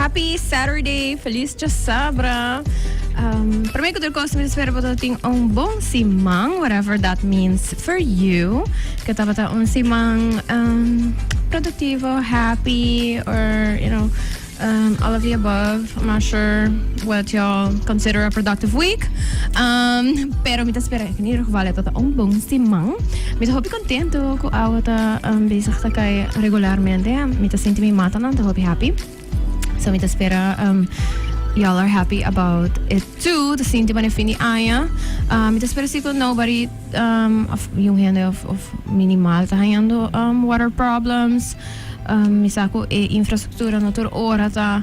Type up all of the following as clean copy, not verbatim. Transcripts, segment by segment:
Happy Saturday, felis djasabra. Prome ku tur kos mi ta spera bo ta tin un bon siman, whatever that means for you. Ke tabata un siman produktivo, happy or all of the above. I'm not sure what y'all consider a productive week. Pero mi ta spera in ieder geval e tabata un bon siman. Mi ta hopi contento cu awa ta bezig ta cay regularmente. Mi ta sinti mi matanan ta hopi happy. So mi ta spera y'all are happy about it too. Ta sinti manera fin di aña. Mi ta spera si cu nobody of yung hende of minimal ta hañando water problems. Mi sa cu e infrastructura no tur ora ta,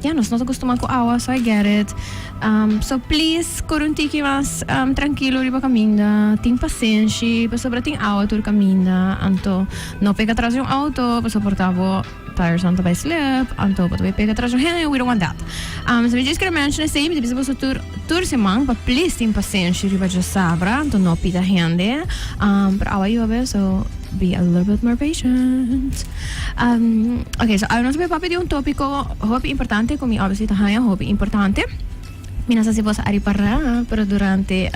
ya, nos no ta custuma cu awa, so I get it. So please cor un tiki mas trankilo riba caminda, tin pasenshi pasobra tin awa tur caminda, anto no pega tras di un auto pasobra por ta bo tires nan ta bay slip, anto bo ta bay pega tras di un hende, we don't want that. So mi djis kere mention esey, mi ta bisa boso tur tur siman pa please tin pasenshi riba djasabra, anto no pita hende, pero awa yobe so. Be a little bit more patient. Ok, so awe nos ta papia di un tópiko hopi importante ku mi obviously ta haña hopi importante. Mi no sa si boso a ripará, pero durante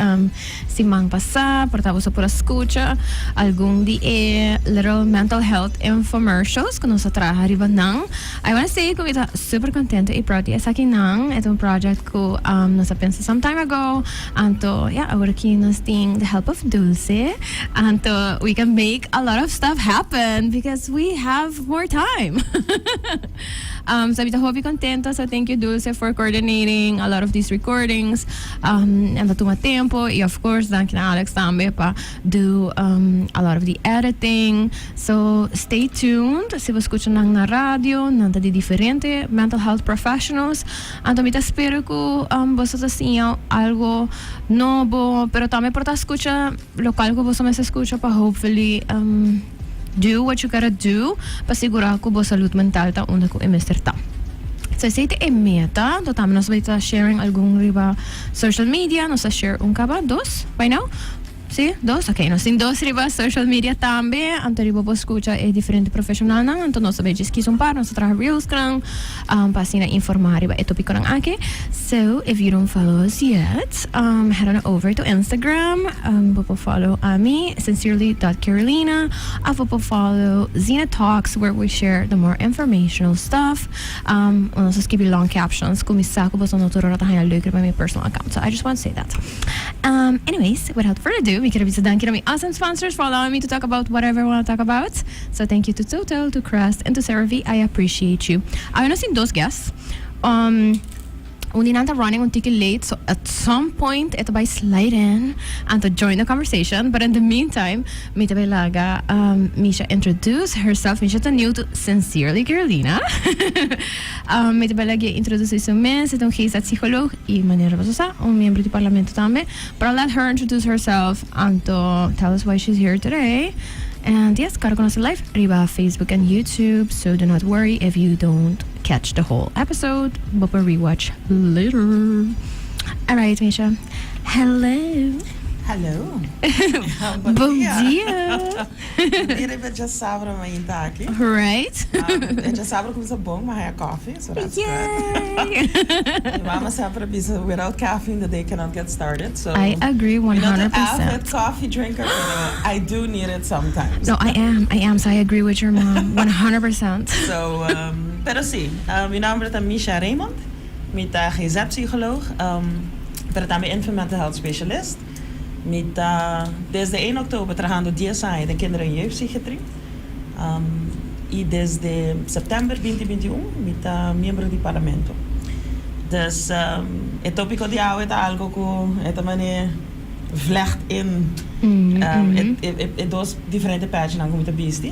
siman pasá por ta boso por a skucha algun di e little mental health infomercials ku nos a traha riba nan. I wanna say ku mi ta super kontento i proud di esakinan. E ta un project ku nos a pensa some time ago. Anto, ya, awor aki nos tin the help of Dulce. Anto we can make a lot of stuff happen because we have more time. So mi ta hopi contento, so thank you Dulce for coordinating a lot of these recordings. En ta tuma tempo y of course danki na Alex tambe pa do a lot of the editing. So stay tuned, si bo scucha nan na radio, nan ta di diferente mental health professionals. Anto mi ta spera cu boso ta siña algo nobo, pero tambe por ta scucha locual cu boso mester scucha pa hopefully do what you gotta do pa sigura cu bo salud mental ta unda cu e mester ta. So esey ta e meta. Anto tambe nos bay ta sharing algun riba social media. Nos a share un caba, dos by now. Sí, dos? Ok, nos tin dos riba social media tambe, anto riba bo scucha e diferente profesionalnan, anto nos ta bay djis kisa un par, nos ta traha reels cu nan, pa asina informa riba e topiconan aki. So, if you don't follow us yet, head on over to Instagram, bo por follow ami, sincerely dot carolina, of bo por follow Zina Talks where we share the more informational stuff, nos ta skibi long captions cu mi sa cu boso no tur ora ta haña leuk riba mi personal account, so I just want to say that. Anyways, without further ado, mi quier bisa danki na mi awesome sponsors for allowing me to talk about whatever I wanna talk about. So thank you to Total, to Crest, and to CeraVe. I appreciate you. Awe nos tin dos guests. Un di nan ta running un tiki late, so at some point e ta bai slide in and to join the conversation. But in the meantime, mi ta bai laga Misha introduce herself. Misha ta new to Sincerely Carolina. Mi ta bai lag'é introduci su mes. E ta un GZ-psycholoog y manera boso sa, un miembro di parlamento tambe. But I'll let her introduce herself anto tell us why she's here today. And yes, kara ku nos ta live riba Facebook and YouTube, so do not worry if you don't catch the whole episode. Bo por rewatch later. Alright, Misha. Hello. Hello. Bon dia. Mira e djasabra mainta aki. Right. E djasabra cuminsa bon, m'a haya coffee, so that's good. Yay! Mi mama semper a bisa, without caffeine the day cannot get started, so. I agree Mi no ta 100%. avid coffee drinker, pero I do need it sometimes. No, I am, I am, so I agree with your mom, 100%. So, pero si, mi nomber ta Misha Raymond, mi ta GZ-psycholoog, pero tambe infant mental health specialist. Mi ta desde 1 oktober trahando 10 aña den kinder en jeugdpsychiatrie y desde september 2021 mi ta miembro di parlamento. Dus e topico di awe ta algo cu e ta mane vlecht in e dos diferente paginanan cu mi ta bisti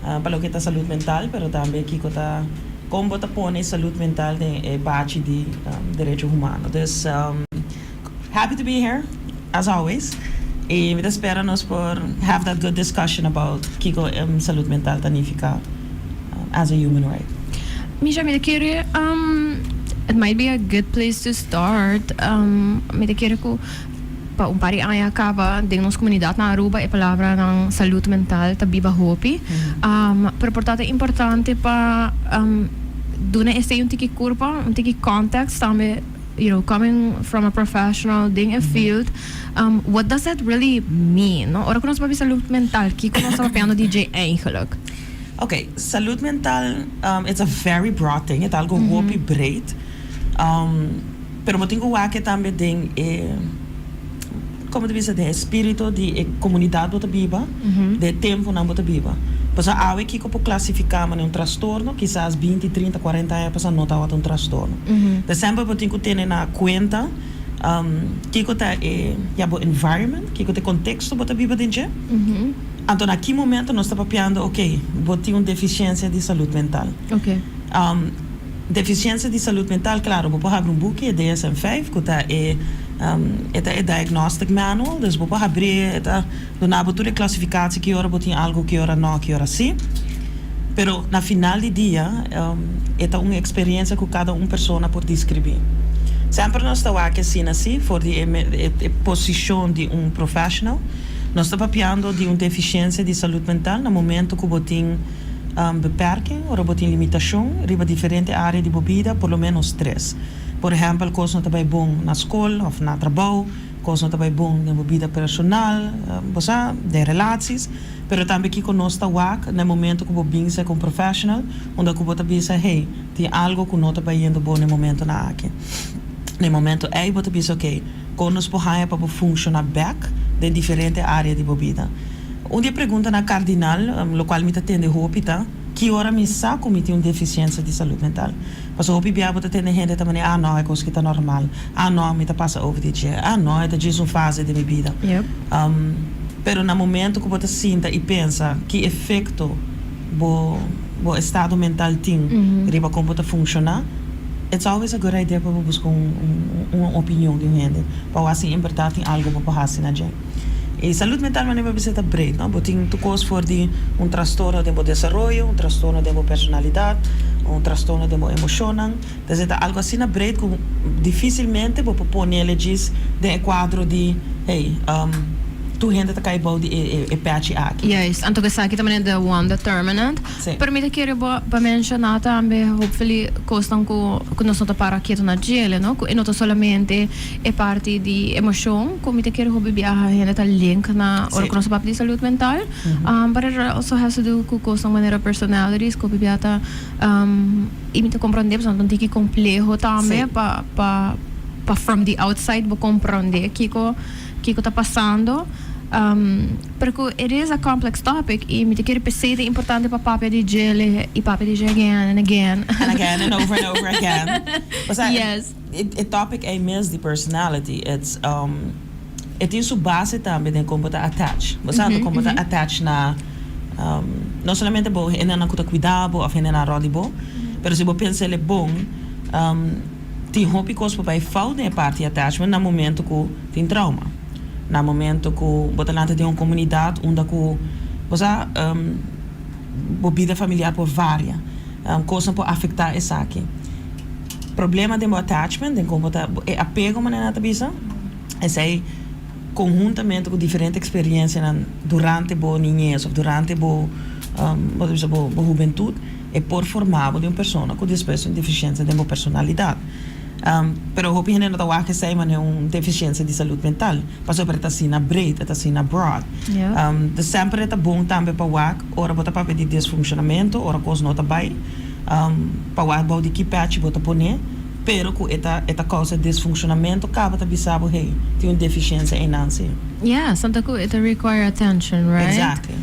pa loke ta salud mental pero tambe kico ta con bo ta pone salud mental den e bachi di derecho humano. Dus. Happy to be here, as always. Y mi ta spera nos por have that good discussion about kico salud mental ta nifica as a human right. Misha, mi ta kere, it might be a good place to start. Mi ta kere cu pa un par di aña caba den nos comunidad na Aruba e palabranan salud mental ta biba hopi. Pero por ta ta importante pa. duna esey un tiki curpa, un tiki context tambe, coming from a professional den e field, what does that really mean, no? Ora cu nos papia salud mental, kico nos ta papiando di dje eigenlijk? Ok, salud mental, it's a very broad thing, e ta algo hopi breed. Pero bo tin cu wak tambe den e, con ta bisa, den e spirito di e comunidad bo ta biba, den temponan bo ta biba. Pasobra awe kico por clasifica manera un trastorno, kisas 20, 30, 40 aña pasa no tabata un trastorno. Dus semper bo tin cu tene na cuenta kico ta e, ya, bo environment, kico ta e contexto bo ta biba den dje. Anto na ki momento nos ta papiando, ok, bo tin un deficiencia di salud mental. Deficiencia di salud mental, claro, bo por habri un buki, e DSM-5, cu ta e, e ta e diagnostic manual, dus bo por habri, e ta duna bo tur e clasificatie, ki ora bo tin algo, ki ora no, ki ora si. Pero na final di dia, e ta un experiencia cu cada un persona por describi. Semper nos ta wak asina si, for di e, e posicion di un professional, nos ta papiando di un deficiencia di salud mental na momento cu bo tin beperking, ora bo tin limitacion riba diferente area di bo bida, por lo menos tres. Por ehempel, cos no ta bay bon na scol of na trabou, cos no ta bay bon den bo bida personal, bo sa, den relaties, pero tambe kico nos ta wak na e momento cu bo bin cu un professional, unda cu bo ta bisa, "Hey, tin algo cu no ta bayendo bon na e momentonan aki." Na e momento ey bo ta bisa, "Ok, con nos por haya pa bo funciona bek den diferente area di bo bida?" Un di e preguntanan cardinal, locual mi ta tende hopi, ta: "Ki ora mi sa cu mi tin un deficiencia di salud mental?" Pasobra hopi bia bo ta tende hende ta manera, "Ah no, e cos aki ta normal. Ah no, mi ta pasa over di dje. Ah no, e ta djis un fase di mi bida." Pero na momento cu bo ta sinta y pensa ki efecto bo estado mental tin riba con bo ta funciona, it's always a good idea pa bo busca un opinion di un hende pa wak si en berdad tin algo bo por haci na dje. E salud mental, manera bo bisa, ta breed, no? Bo tin tur cos for di un trastorno den bo desaroyo, un trastorno den bo personalidad, un trastorno den bo emocionnan. Entonces ta algo asina breed cu dificilmente bo por pone djis den e cuadro di, "Hey, tur hende ta cay bou di e pechi aki." Juist, anto esaki tambe the one determinant. Pero mi ta kere bo pa menciona tambe, hopefully, cosnan cu nos no ta para keto na dje, no? Cu e no ta solamente e parti di emocion, cu mi ta kere hopi biaha hende ta link na ora cu nos papia di salud mental. But it also has to do cu cosnan manera personalities, cu hopi biaha ta, y mi ta comprende, pasobra ta un tiki compleho tambe pa from the outside bo comprende kico ta pasando. Pero cu it is a complex topic y mi ta kere p'esey ta importante pa papia di dje y papia di dje again and again. And again and over again. O sea, e topic ey mes di personality, e tin su base tambe den con bo ta attach. Bo sa con bo ta attach na no solamente bo hendenan cu ta cuida bo of hendenan rond di bo, pero si bo pensa ele bon, tin hopi cos por bay fout den e parti attachment na momento cu tin trauma. Na momento cu bo ta lanta den un comunidad unda cu, bo sa, bo bida familiar por varia. Cosnan por afecta esaki. Problema den bo attachment, den con bo ta, e apego, manera nan ta bisa, esey conhuntamente cu diferente experiencianan durante bo niñez of durante bo, bo ta bisa, bo hubentud, e por forma bo di un persona cu despues un deficiencia den bo personalidad. Pero hopi hende no ta wak esey manera un deficiencia di salud mental, pasobra e ta asina breed, e ta asina broad. Dus semper e ta bon tambe pa wak ora bo ta papia di disfuncionamento, ora cos no ta bay, pa wak bou di ki pechi bo ta pone, pero cu e ta causa disfuncionamento caba ta bisa bo, "Hey, tin un deficiencia eynan si." Yeah, something cu it require attention, right? Exactly.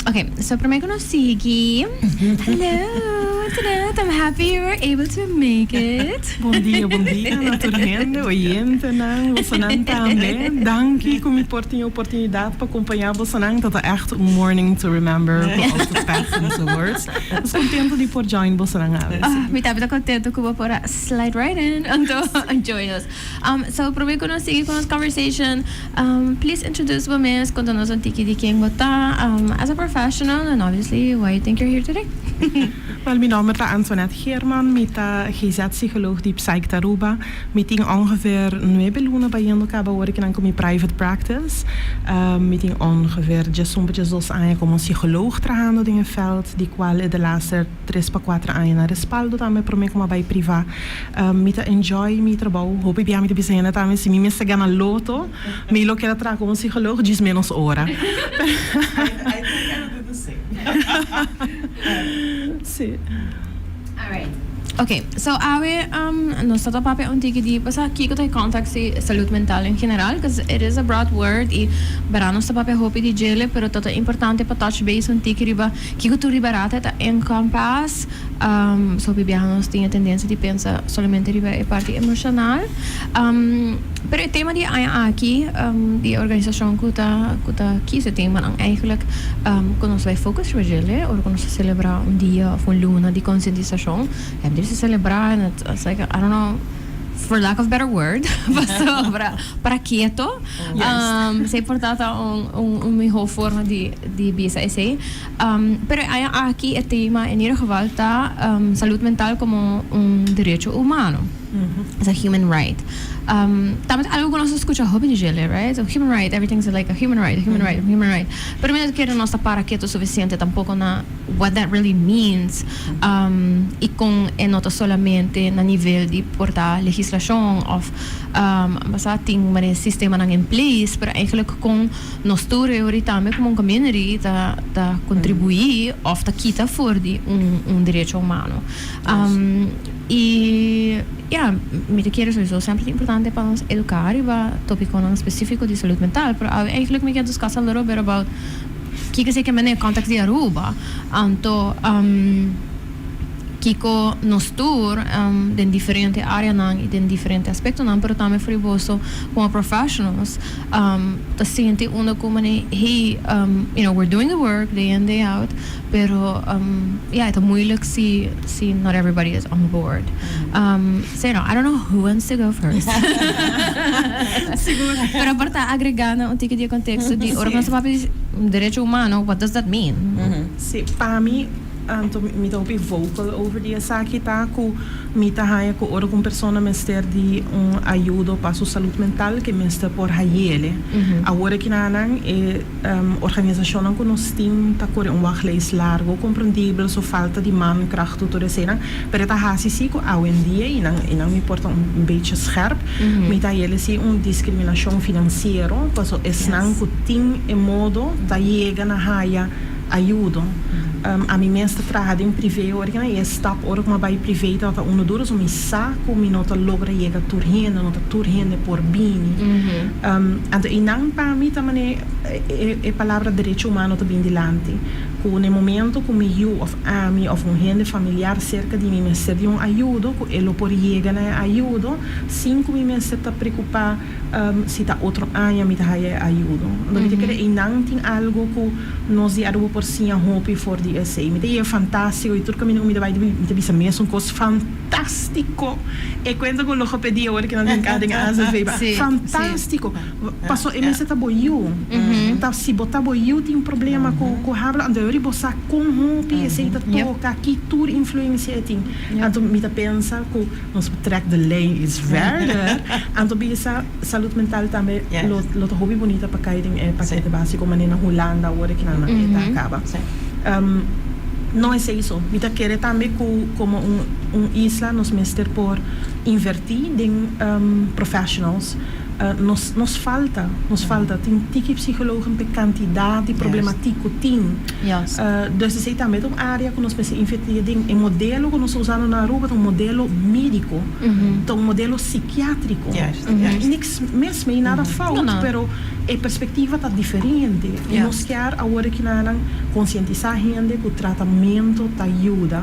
Okay, so prome cu nos sigui. Hello, Antoinette. I'm happy you were able to make it. Bon dia, na tur hende, oyentenan, bosonan tambe. Danki cu mi por tin oportunidad pa acompaña bosonan. Ta echt un morning to remember cu all the enzovoorts. Estou contento di por join bosonan awe. Ah, mi tambe contento cu bo por slide right in and join us. So prome cu nos sigui cu nos conversation, please introduce bo mes, conta nos un tiki di ken bo ta, as a professional. professional and obviously why you think you're here today. Wel, mi nomber ta Antoinette Geerman, mi ta GZ-psycholoog di Psych Aruba. Mi tin ongeveer 9 luna bayendo caba awor cu mi private practice. Mi tin ongeveer 11, 12 aña como psycholoog trahando den e veld, di cual de laatste 3 pa 4 aña na Respaldo tambe prome cu m'a bay priva. Mi ta enjoy mi trabou. Hopi bia mi ta bisa hende tambe si mi mester gana loto, mi lo kier traha como psycholoog, djis menos ora. I think I would do the same. Si. Alright. Ok, so awe nos ta papia un tiki di pasa kiko ta context di salud mental en general, because it is a broad word y bara nos ta papia hopi di djele, pero ta importante pa touch base un tiki riba kiko tur riba ta encompass. So hopi biaha nos tin tendencia di pensa solamente riba e parti emocional. Pero e tema di aña aki di organisacion cu ta kies tema dan eigenlijk cu nos bay focus riba djele, ora cu nos celebra un dia of un luna di concientisacion. Ja, di celebra and it's like, I don't know, for lack of better word, para para keto. Esey por ta un miho forma di bisa esey. Pero aki e tema in ieder geval ta salud mental como un derecho humano. It's a human right. Tambe algo cu nos a scucha hopi di djele, right? So human right, everything's like a human right, a human right, a human right. Pero mi no kier nos ta para keto suficiente tampoco na what that really means. Y con e no ta solamente na nivel di por ta legislacion of basta tin un sistema in place, pero eigenlijk con nos tur tambe como un community ta contribui of ta kita for di un derecho humano. Y ja, mi ta kere sowieso semper importante pa nos educa riba topico specifico di salud mental, pero eigenlijk mi kier discuss a little bit about kiko esey kiermen den context di Aruba. Anto kiko nos tur den diferente areanan y den diferente aspectonan, pero tambe for boso como professionals ta sinti unda como hey, we're doing the work day in, day out, pero yeah, ta moeilijk si not everybody is on board. So I don't know who wants to go first. Sigur. Pero pa agrega un tiki di contexto di ora nos papia di derecho humano, what does that mean? Si, pa mi, anto mi ta hopi vocal over di esaki, ta cu mi ta haya cu ora cu persona mester di un ayudo pa su salud mental, cu mester por hayele. Awor aki nan e organisacion cu nos tin ta core un wachtlijst largo, comprendibel, so falta di mankracht, tur esey, pero ta hasi si cu awendia y nan mi por ta un beetje scherp, mi ta hayele si un discriminacion financiero, paso esnan cu tin e modo ta yega na haya ayudo. Ami mes ta traha den privé ora y e stap ora cu m'a bay privé ta uno duro, so mi sa cu mi no ta logra yega tur hende, no ta tur hende por bini. Anto y nan pa mi ta mane e palabra derecho humano ta bin dilanti. Cu na momento cu mi yiu of ami of un hende familiar cerca di mi mester di un ayudo, cu e lo por yega na ayudo, sin cu mi mester ta preocupa si ta otro aña mi ta haya ayudo. Anto mi ta kere y nan tin algo cu nos di Aruba por siña hopi for di esey. Mi ta e fantastico y tur caminda mi ta bay mi ta bisa mes un cos fantastico. E cuenta cu logopedia ora cu nan tin ca den AZV. Fantastico. Paso e mester ta bo yiu. Ta si bo ta bo yiu tin problema cu habla, anto yori bo sa con hopi esey ta toca, ki tur influencia e tin. Anto mi ta pensa cu nos trek de lijn iets verder. Anto bisa salud mental tambe lo ta hopi bunita pa cay den e pakete basico manera na Hulanda ora cu nan e ta caba. No es eso. Mi ta kere tambe cu como un isla nos mester por inverti den professionals. Nos falta tin tiki psychologen pe cantidad di problematiek cu tin. Dus esey tambe un area cu nos mester inverti den e modelo cu nos ta usando na Aruba, un modelo medico, un modelo psikiatrico. Niks mis mee, nada fout, No, no. pero e perspectiva ta diferente. Y nos kier awor cu nan concientisa hende cu tratamento ta yuda.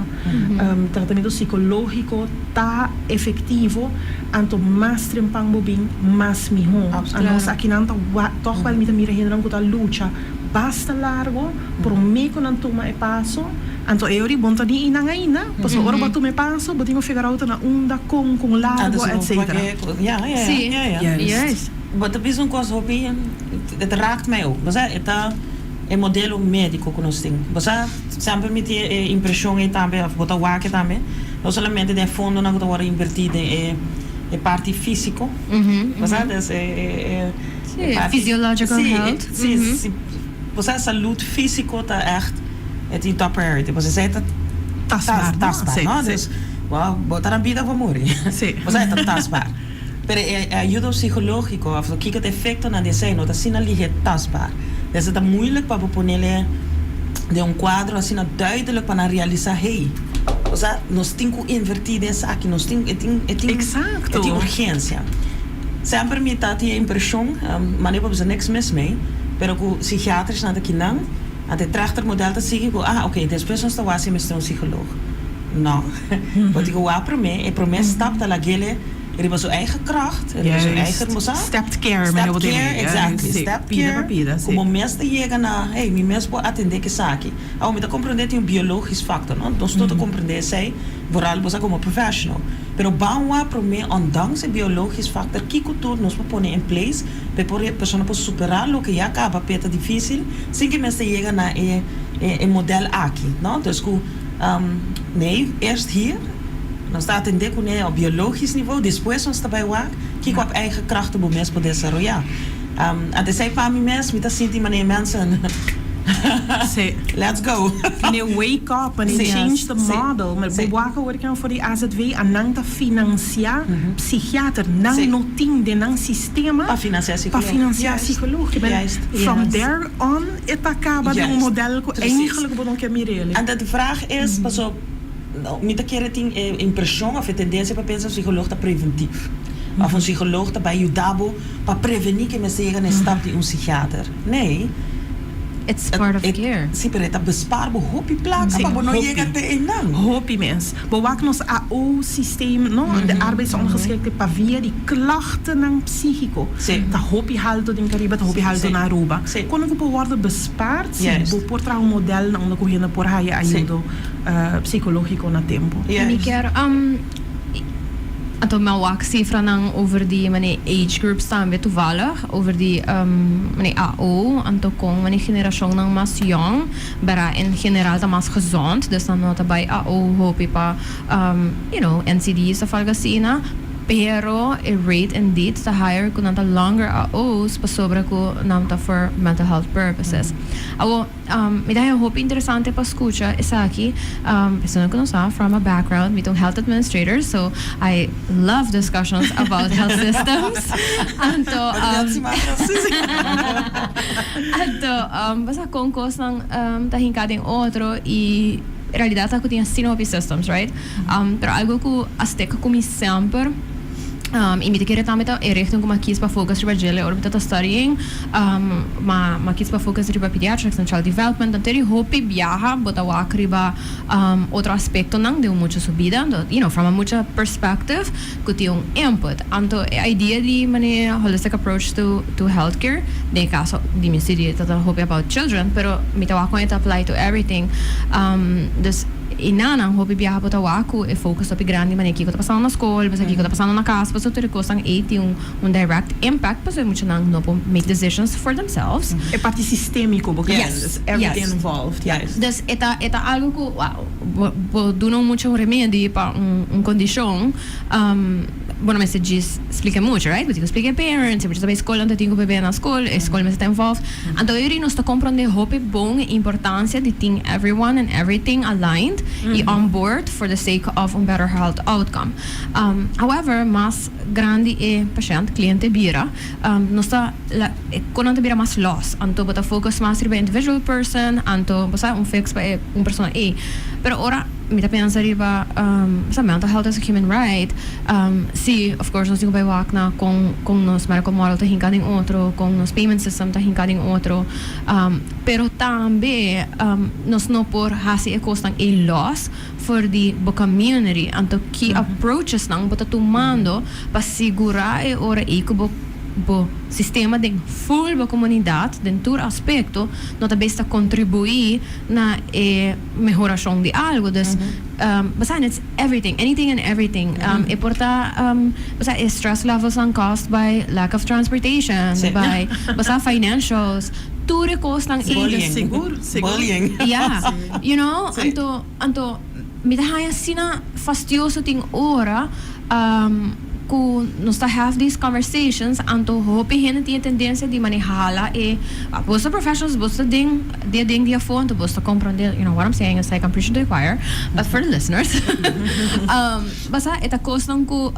Tratamento psicologico ta efectivo, anto mas trempan bo bin, mas miho. Nos aki nan ta toch wel mi ta mira hende cu ta lucha basta largo, prome cu nan tuma e paso, anto e ori bon ta di inan ainda, paso ora bo tuma e paso, bo tin cu figure out na unda con largo, etc. Ja. Maar dat is een kos hopi, het raakt mij ook. Maar het, E modelo médiko ku nos tin. Bo sa, semper mi tin e impreshon ei tambe, òf bo ta wak tambe, no solamente den e fondonan ku ta wòrdu invertí den e e parti físiko, bo sa, des e e e parti. Physiological health. Si, si. Bo sa, salud físiko ta ègt e tin top priority, pasobra esei ta Tastbaar, no? Tastbaar, no? Dus bo bo ta na bida òf bo muri. Bo sa, e ta tastbaar. Pero e ayudo psicológico of kiko ta efectonan di esei no ta asina lihe tastbaar. Des e ta moeilijk pa bo ponele den un cuadro asina duidelijk pa nan realisa, hey, osea, nos tin cu inverti den esaki, nos tin, e tin, e tin, e tin urgencia. Semper mi ta tin e impresion, mane bo bisa niks mis mee, pero cu psichiatersnan ta kinan, ante e trachtermodel ta sigui cu, ah, ok, despues nos ta wak si mester un psicoloog. No. Bo tin cu wak prome, e prome stap ta lag'ele riba su eigen kracht, riba su eigen, bo sa? Stepped care, meneer Step care, exactly. Step care, ku bo mes ta yega na, hey, mi mes por atendé ku esaki. Awor, mi ta komprendé tin un biologisch factor, no? Nos tur ta komprendé esei, vooral bo sa komo professional. Pero ban wak promé, ondanks e biologisch factor, kiko tur nos por pone in place pa e por e persona por superá loke ya kaba p'e ta difísil, sin ku e mes ta yega na e e modèl aki, no? Dus ku, nee, eerst hier. Nos ta atendé kuné op biologisch nivo, despues nos ta bai wak kiko op eigen krachten bo mes por desaroyá. Ante esei pa mi mes mi ta sinti manera mensen, let's go. Manera wake up, manera change the model. Maar bo wak awor kinan for di AZV a nan ta financiá psichiater. Nan no tin den nan sistema pa financiá pa financiá psicoloog. From there on e ta caba den un model cu eigenlijk bo no kier mir'el. Ante de vraag is, paso. Mi ta kere tin e impreshon of e tendensia pa pensa un psikoloog ta preventif. Of un psikoloog ta bai yuda bo pa prevení ke mester yega na e stap di un psikiater. Nee. It's part of care. Si, pero e ta bespaar bo hopi plaka pa bo no yega te einan. Hopi mes. Bo wak nos AO systeem, no? De arbeidsongeschikte pa via di klachtennan psíkiko. Ta hopi halto den Karibe, ta hopi halto na Aruba. Kon ku por wòrdu bespaard si bo por traha un modèl na unda ku hende por haya ayudo psicológico na tempo. Mi kier anto mi a wak cifranan over di mane age groups tambe toevallig over di mane AO anto con mane generacionnan mas yong bera en general ta mas gezond dus nan no ta bay AO hopi pa you know NCD's of algo asina pero e rate indeed ta higher cu nan ta longer AO's pasobra cu nan ta for mental health purposes. Awo. Mi ta haña hopi interesante pa scucha esaki. Persona cu no sa, from a background, mi ta un health administrator, so I love discussions about health systems. Anto, anto, bo sa con cosnan ta hinca den otro y realidad ta cu tin asina hopi systems, right? Pero algo cu a stick cu mi semper, y mi ta kere tambe ta e richting cu mi a kies pa focus riba djele ora mi ta ta studying, ma mi a kies pa focus riba pediatrics and child development, anto di hopi biaha bo ta wak riba otro aspectonan den un mucha su bida, anto you know from a mucha perspective cu tin un input. Anto e idea di manera holistic approach to to healthcare, den e caso di mi studio ta ta hopi about children, pero mi ta wak con e ta apply to everything, dus. I nan hopi biaha bo ta wak ku e focus hopi grandi manera kiko ta pasando na skol, basa kiko ta pasando na kas, pasobra tur e kosnan ei tin un direct impact pasobra e muchanan no por make decisions for themselves. E parti sistémiko bo ke dus everything involved, yes. Dus e ta e ta algu ku wow bo bo duna un mucha un remedi pa un kondishon bo no mester djis splika e mucha, right? Bo tin ku splika e parents, e mucha ta bai skol anto tin ku bebe na skol, e skol mester ta involved. Anto eri nos ta comprende hopi bon e importancia di tin everyone and everything aligned y on board for the sake of un better health outcome. However, mas grandi e pashent, cliente, bira, nos ta con nan ta bira mas los. Anto bo ta focus mas riba e individual person, anto bo sa un fix pa e un persona ey. Pero ora mi ta pensa riba sa mental health as a human right, Si, of course nos tin ku bai wak na kon kon nos medical model ta hinka den otro, kon nos payment system ta hinka den otro, pero tambe nos no por hasi e kosnan ei los for di bo community. Anto ki approachesnan bo ta tumando pa sigurá e ora ei ku bo bo sistema den full bo komunidat den tur aspekto no ta bes ta kontribuí na e mehorashon di algu. Dus, bo sa, it's everything, anything and everything. E por ta, bo sa, e stress levelsnan caused by lack of transportation, by, bo sa, financials. Tur e kosnan ei. Bullying. Sigur, sigur. Bullying. Yeah. Anto mi ta haña asina fastioso tin ora ku nos ta have these conversations, anto hopi hende tin e tendensia di manera hala e boso ta professionals, boso ta den den den di afó, anto boso ta komprondé. What I'm saying is like I'm preaching to the choir, but for the listeners, basa e ta kosnan ku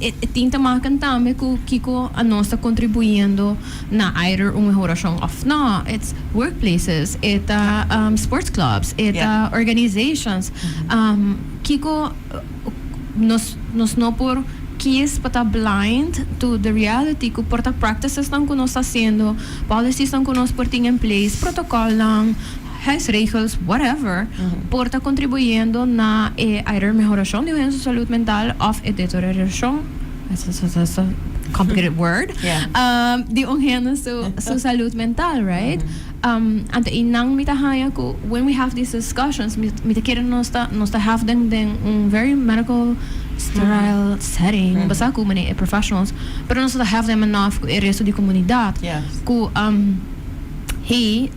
e tin te maken tambe ku kiko nos ta kontribuyendo na either un mehorashon òf no. It's workplaces, e ta sports clubs, e ta organizations. Kiko nos no por kies pa ta blind to the reality ku por ta practicesnan ku nos ta hasiendo, policiesnan ku nos por tin in place, protocolnan, huisregels, whatever, por ta contribuyendo na e either mehorashon di su salud mental of e deteriorashon, that's a complicated word, di un hende su salud mental, right? Anto einan mi ta haña ku when we have these discussions, mi ta kere nos ta have den den un very medical sterile setting, basa ku mane e professionals, pero nos ta have them enough ku e resto di komunidat, ku hey,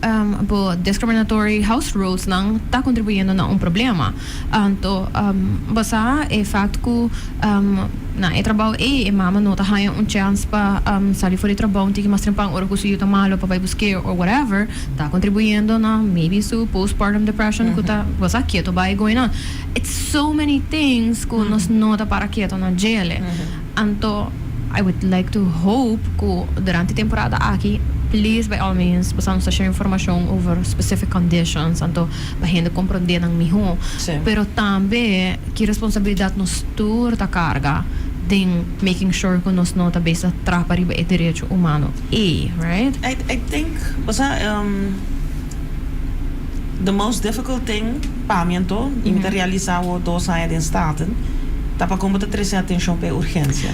bo discriminatory house rules nan ta kontribuyendo na un problema. Anto basa e fact ku na e trabou ei e mama no ta haña un chance pa sali for di trabou un tiki mas trempan ora ku su yu ta malo pa bai busk'é or whatever, ta kontribuyendo na maybe su postpartum depression ku ta basa keto bai going on. It's so many things ku nos no ta para keto na djele. Anto I would like to hope ku durante temporada aki please, by all means, boso nos ta share informashon over specific conditions, anto pa hende komprondé nan mihó. Pero tambe ki responsabilidat nos tur ta karga den making sure ku nos no ta bezig trapa riba e derecho humano ei, right? I think, bosa, the most difficult thing pa mi anto, i mi ta realisa awor 2 aña den Staten, ta pa kon bo ta trese atenshon pa e urgensia.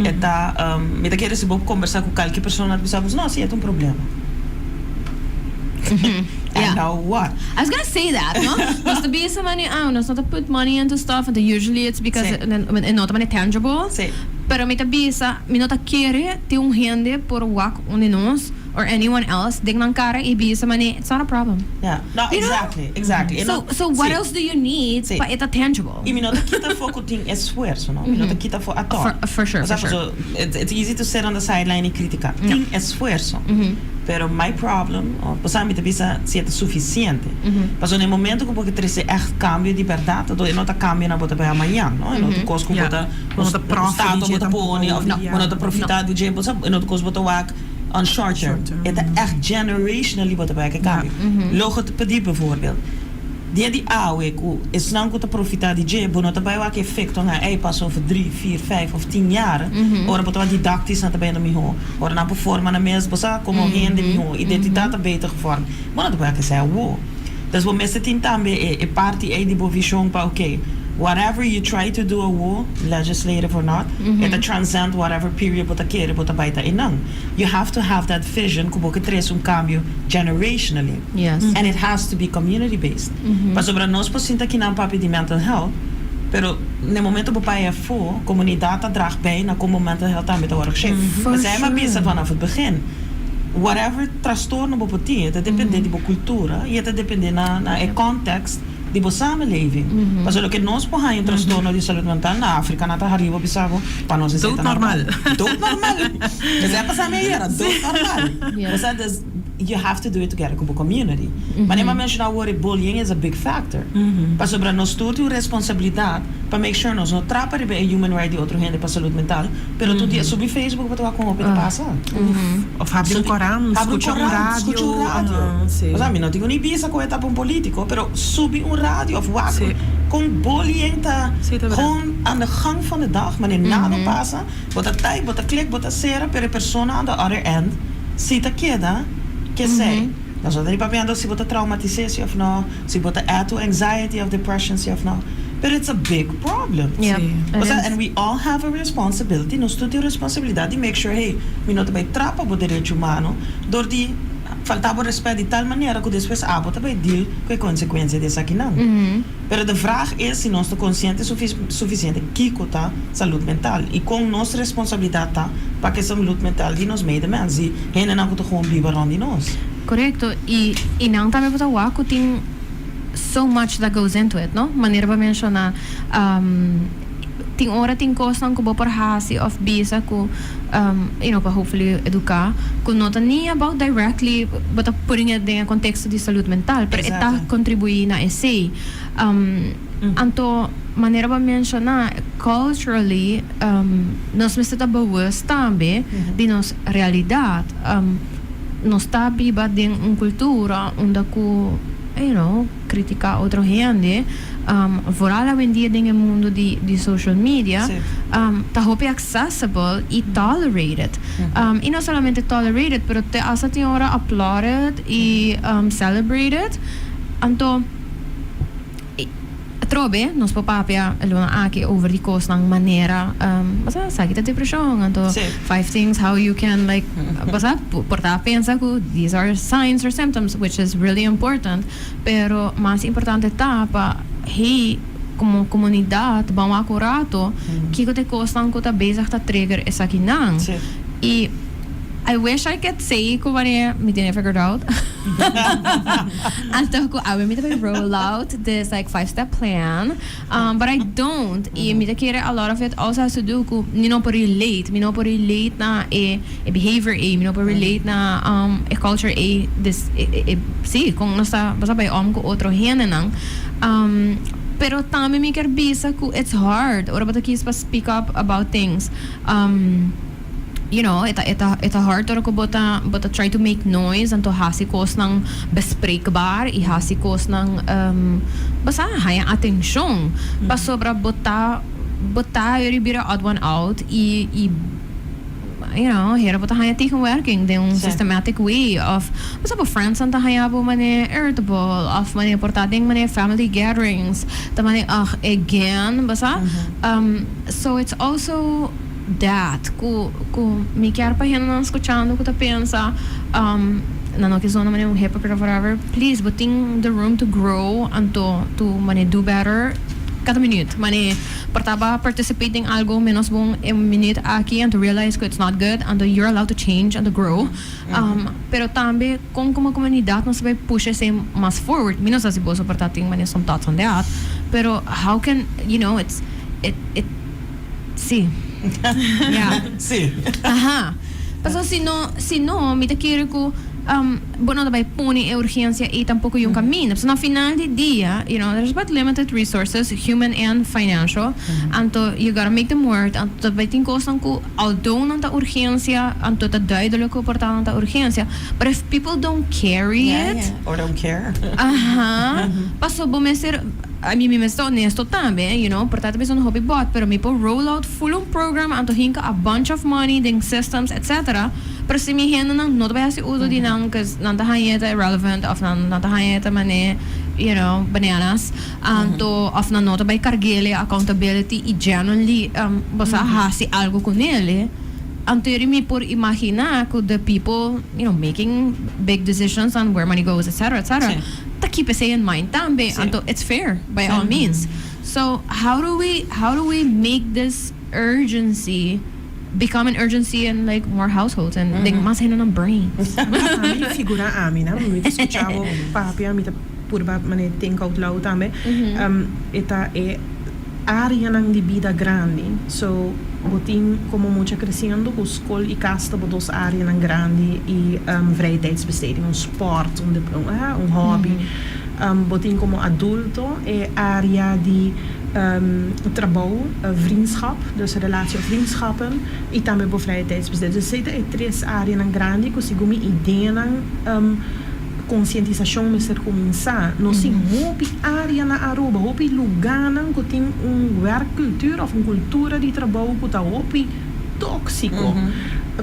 E ta, mi ta kere si bo kombersá ku kalke persona ta bisa bo, "No, si, e ta un problema." And now what? I was gonna say that, no? Nos ta bisa money, ah, nos no ta put money into stuff, and usually it's because e no ta mane tangible. Pero mi ta bisa, mi no ta kere tin un hende por wak un di nos or anyone else den nan kara i bisa mane, "It's not a problem." Yeah. No, You know? exactly. So what else do you need pa e ta tangible? I mi no ta kita for ku tin esfuerso, no? Mi no ta kita for at all. For sure, for sure. So, it's easy to sit on the sideline i kritika. Tin esfuerso. Pero my problem, o mi ta bisa si ta sufisiente. Paso na momento ku bo ke trese echt kambio di bèrdat, anto e no ta kambio na bo ta bai mañan, no? E no ta kos ku bo ta No ta profit bo ta pone of bo no ta profita di dje, e no ta kos bo ta wak on short term. E ta echt generationally bo ta bai ke kambio. Logopedie bijvoorbeeld. Dia di awe ku esnan ku ta profita di dje, bo no ta bai wak efekto na ei pas over 3, 4, 5 of 10 jaar. Ora bo ta didactisch nan ta bai mihó. Ora nan por forma nan mes, bo sa komo hende mihó, identidat ta beter gevormd. Bo no ta bai esei awo. Dus bo mester tin tambe e parti ei di bo vision pa, okay, whatever you try to do awo, legislative or not, e ta transcend whatever period bo ta kere bo ta bai ta einan. You have to have that vision ku bo ke trese un kambio generationally. And it has to be community based. Pasobra nos por sinta akinan papia di mental health, pero na momento bo bai afó, komunidat ta draag bij na kon mental health tambe ta wòrdu geschikt. Esei mi a bisa vanaf het begin. Whatever trastorno bo por tin, ta depende di bo kultura i ta depende na e context di bo samenleving. Pasobra loke nos por haña un trastorno di salud mental, na Afrika nan ta hari bo bisa bo pa nos esei ta normal. Dood normal. Esei a pasa mi ayera, dood normal. Osea, dus you have to do it together ku bo community. Maar mi a menshoná awor, bullying is a big factor. Pasobra nos tur tin un responsabilidat pa make sure nos no trapa riba e human right di otro hende pa salud mental, pero tur dia subi Facebook pa wak kon hopi ta pasa. Of habri un korant, skucha un radio. Skucha un radio. Osea, mi no tin ni bisa ku e ta un polítiko, pero subi un radio of wak kon bullying ta gewoon aan de gang van de dag, wanneer nada pasa, bo ta type, bo ta click, bo ta sera, pero e persona on the other end si ta keda ke sei. Nos no ta ni papiando si bo ta traumatisá si of no, si bo ta add to anxiety of depression si of no. But it's a big problem. Osea, and we all have a responsibility, nos tur tin responsabilidat di make sure, hey, mi no ta bai trapa bo derecho humano dor di Falta bo respet di tal manera ku despues abo ta bai deal ku e konsekuensia di esakinan. Pero de vraag is si nos ta konsiente sufisiente kiko ta salud mental i kon nos responsabilidat ta pa ku e salud mental di nos medemens, di hendenan ku ta gewoon biba rond di nos. Korekto, i nan tambe bo ta wak ku tin so much that goes into it, no? Manera bo a menshoná, tin ora tin kosnan ku bo por hasi òf bisa ku, pa hopefully eduká, ku no ta ni about directly bo ta putting it den e konteksto di salud mental, pero e ta kontribuí na esei. Anto, manera bo a menshoná, culturally nos mester ta bewust tambe di nos realidat. Nos ta biba den un cultura unda cu, critica otro hende, vooral awendia den e mundo di social media, ta hopi accessible y tolerated. Y no solamente tolerated, pero te hasta tin ora applauded y celebrated. Anto, atrobe nos por papia e luna aki over di kosnan manera, bo sa, esaki ta depreshon, anto five things how you can like, bo sa, por ta pensa ku these are signs or symptoms, which is really important, pero mas importante ta pa hey, komo komunidat ban wak un rato kiko ta e kosnan ku ta bezig ta trigger esakinan. I I wish I could say ku wanneer mi tin e figured out. Anto ku awe mi ta bay roll out this like five step plan, but I don't. I mi ta kere a lot of it also has to do ku mi no por relate, mi no por relate na e behavior ei, mi no por relate na e culture ei, this e si kon nos ta nos ta bay om ku otro hendenan. Pero tambe mi kier bisa ku it's hard ora bo ta kies pa speak up about things. E ta hard ora ku bo ta try to make noise anto hasi kosnan bespreekbaar i hasi kosnan, bo sa, haya atenshon. Pasobra bo ta bira odd one out i hera bo ta haya tegenwerking den un systematic way of, bo sa, bo friends nan ta haya bo mane irritable of mane por ta den mane family gatherings ta mane, "Ugh, again," bo sa. So it's also that ku mi kier pa hendenan skuchando ku ta pensa nan no ke zona mane un hypocrite or whatever, please, bo tin the room to grow anto to mane do better kada minuut. Mane por ta bo a participate den algo menos bon e minuut aki and to realize ku it's not good, anto you're allowed to change and to grow. Pero tambe kon komo komunidat nos ta bay push esei mas forward? Mi no sa si boso por ta tin mane some thoughts on that, pero how can you know it's it it si, yeah. Aha, pasobra si no mi ta kere ku bo no ta bay pone e urgensia ei tampoko yun kaminda, pasobra na final di dia, there's but limited resources, human and financial, anto you gotta make them work. Anto ta bay tin kosnan ku although nan ta urgensia, anto ta duidelijk ku por ta nan ta urgensia, but if people don't carry it Or don't care. Aha, paso bo mester, I mean, mi mester honesto tambe, por ta ta un hopi bot, pero mi por roll out full un program anto hinka a bunch of money den systems, etc. Pero si mi hendenan no ta bay hasi uso di nan, cause nan ta haña ta irrelevant of nan ta haña ta mane, bananas, anto of nan no ta bay karg'é accountability i genuinely, bo sa, hasi algo ku nele. Anto mi por imaginá ku the people, making big decisions on where money goes, etc., etc., ta keep esei in mind tambe. Anto it's fair by all means. So how do we make this urgency become an urgency in like more households and like mas hende brains? Ami figura ami, no? Mi ta skucha bo papia, mi ta purba mane think out loud tambe. E ta e áreanan di bida grandi. So, bo tin komo mucha kresiendo ku skol i kas ta bo dos áreanan grandi i vrije tijdsbesteding, un sport, un hobby. Bo tin komo adulto e área di trabou, vriendschap, dus relatie of vriendschappen, i tambe bo vrije tijdsbesteding. Dus esei ta e tres áreanan grandi ku segun mi ideanan konsientisashon mester kuminsá. Nos tin hopi área na Aruba, hopi lugánan ku tin un werkcultuur of un kultura di trabou ku ta hopi tóksiko.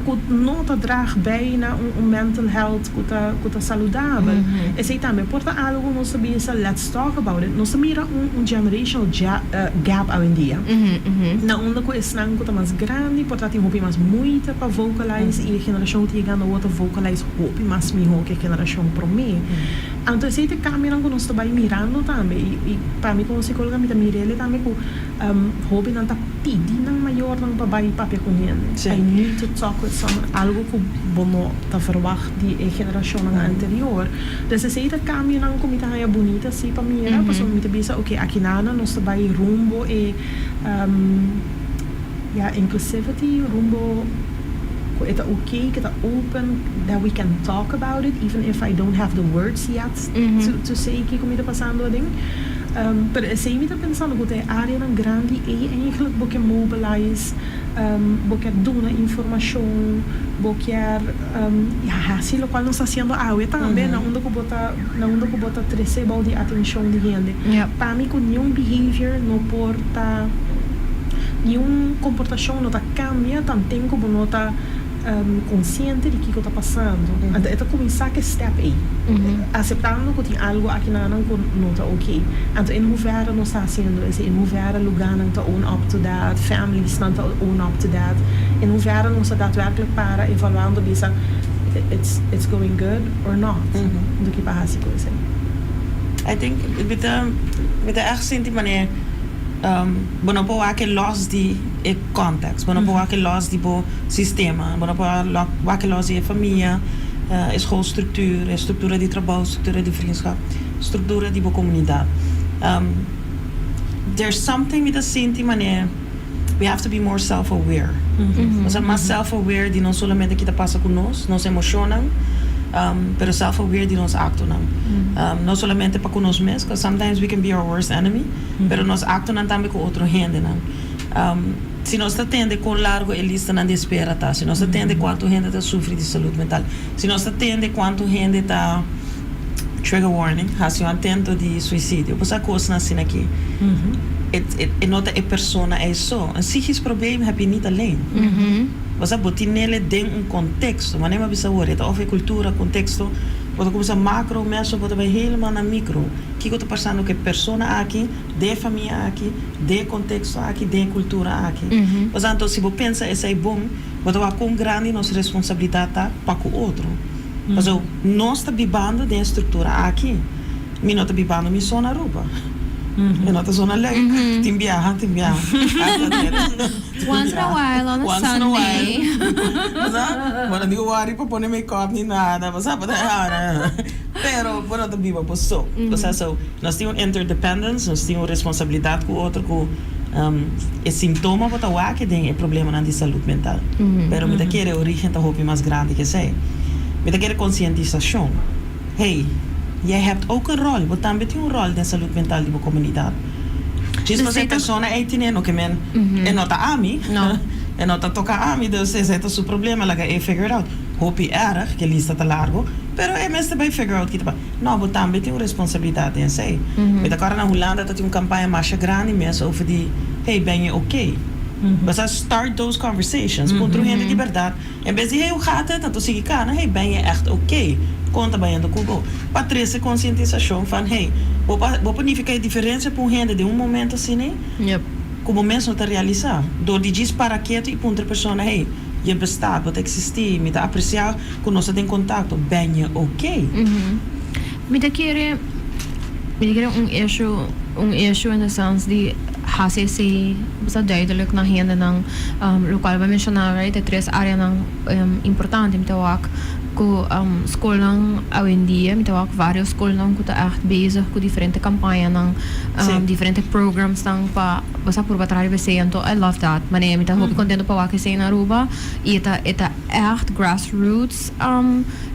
Ku no ta draag bij na un mental health ku ta saludabel. Esei tambe por ta algo ku nos ta bisa, "Let's talk about it." Nos ta mira un generational gap awendia. Na unda ku esnan ku ta mas grandi, por ta tin hopi mas moeite pa vocalize i e generashon ta yegando ta vocalize hopi mas mihó ku e generashon promé. Anto esei ta kambionan ku nos ta bai mirando tambe i pa mi komo psikóloga mi ta mir'é tambe ku hóbennan ta pidi nan mayornan pa bai papia ku hende. "I need to talk with someone", algo ku bo no ta verwacht di e generashonnan anterior. Dus esei ta kambionan ku mi ta haña bunita si pa mira, pasobra mi ta bisa, ok, aki nana nos ta bai rumbo e ja, inclusivity, rumbo ku e ta okay, ku ta open, that we can talk about it, even if I don't have the words yet to say kiko mi ta pasando aden. Pero esei mi ta pensando ku e áreanan grandi ei eigenlijk bo ke mobilize, bo ke duna informashon, bo ke ja, hasi lokual nos ta hasiendo awe tambe, na unda ku bo ta trese bou di atenshon di hende. Pa mi ku ningun behavior no por ta, ningun komportashon no ta kambia tanten ku bo no ta konsiente di kiko ta pasando. Anto e ta kuminsá ku step ei. Aseptando ku tin algo aki nan ku no ta ok. Anto in hoeverre nos ta hasiendo esei, in hoeverre lugánan ta own up to that, families nan ta own up to that, in hoeverre nos ta daadwerkelijk para evaluando bisa it's going good or not. Anto ki pa hasi ku esei. I think mi ta echt sinti manera bo no por wak los di e context, bo no por wak los di bo sistema, bo no por wak los di e famia, e schoolstructuur, e structura di trabou, structura di vriendschap, structura di bo komunidat. There's something mi ta sinti manera we have to be more self-aware. Osea, mas self-aware di no solamente kiko ta pasa ku nos, nos emoshonnan, pero self-aware di nos aktonan. No solamente pa ku nos mes, because sometimes we can be our worst enemy, pero nos aktonan tambe ku otro hendenan. Si nos ta tende kon largu e listanan di espera ta, si nos ta tende kuantu hende ta sufri di salú mental, si nos ta tende kuantu hende ta, trigger warning, hasi un atento di suisidio, pues e kosnan asina aki. E no ta e persona ei so. Een psychisch probleem heb je niet alleen. Osea, bo tin'é den un konteksto. Ma mi bisa hoor, of e kultura, konteksto, bo ta kuminsá makro, meso, bo ta bai helemaal na micro. Kiko ta pasando ku e persona aki, den famia aki, den konteksto aki, den kultura aki. Osea, anto, si bo pensa esei bon, bo ta wak kon grandi nos responsabilidat ta pa ku otro. Osea, nos ta bibando den struktura aki. Mi no ta bibando mi so na Aruba. Mi no ta so na leuk. Tin biaha, tin biaha. Once in a while on a Once in a while. Sunday. Osea, bueno, digo worry pa pone make-up ni nada. Osea, pero bo no ta biba bo so. Osea, so, nos tin un interdependence, nos tin un responsabilidat ku otro ku e síntoma bo ta wak den e problemanan di salú mental. Pero mi ta kere origen ta hopi mas grandi ku esei. Mi ta kere konsientisashon. Hey, jij hebt ook een rol. Bo tambe tin un rol den salú mental di bo komunidat. Djis Dus e persona ei tin no ke men e no ta ami. No. E no ta toka ami, dus esei ta su problema, laga e figure it out. Hopi erg, ku e lista ta largu, pero e mester bai figure out kita. No, bo tambe tin un responsabilidat den esei. Mi ta kòrda na Hulanda ta tin un kampaña mas grandi mes over di, "Hey, ben je oké?" Basta start those conversations. Puntra hende di berdat. En bes di, "Hey, hoe gaat het?" Anto sigui kana, "Hey, ben je echt oké? Kon ta bayendo ku bo?" Pa trese konsientisashon van, hey, bo por nifiká e diferensia pa un hende den un momento asina, nee? Komo mes no ta realisá. Dor di djis para ketu i puntra persona, "Hey, je bestaat, bo ta eksistí, mi ta apresiá ku nos ta den kontakto, ben je oké?" Mi ta kere un issue in the sense di hasi esei basta duidelijk na hendenan, lokual bo a menshoná, right, e tres áreanan importante. Mi ta wak ku skolnan awendia, mi ta wak varios skolnan ku ta echt bezig ku diferente kampañanan, diferente programsnan pa basta purba traha riba esei. Anto I love that. Manera mi ta hopi kontentu pa wak esei na Aruba i e ta echt grassroots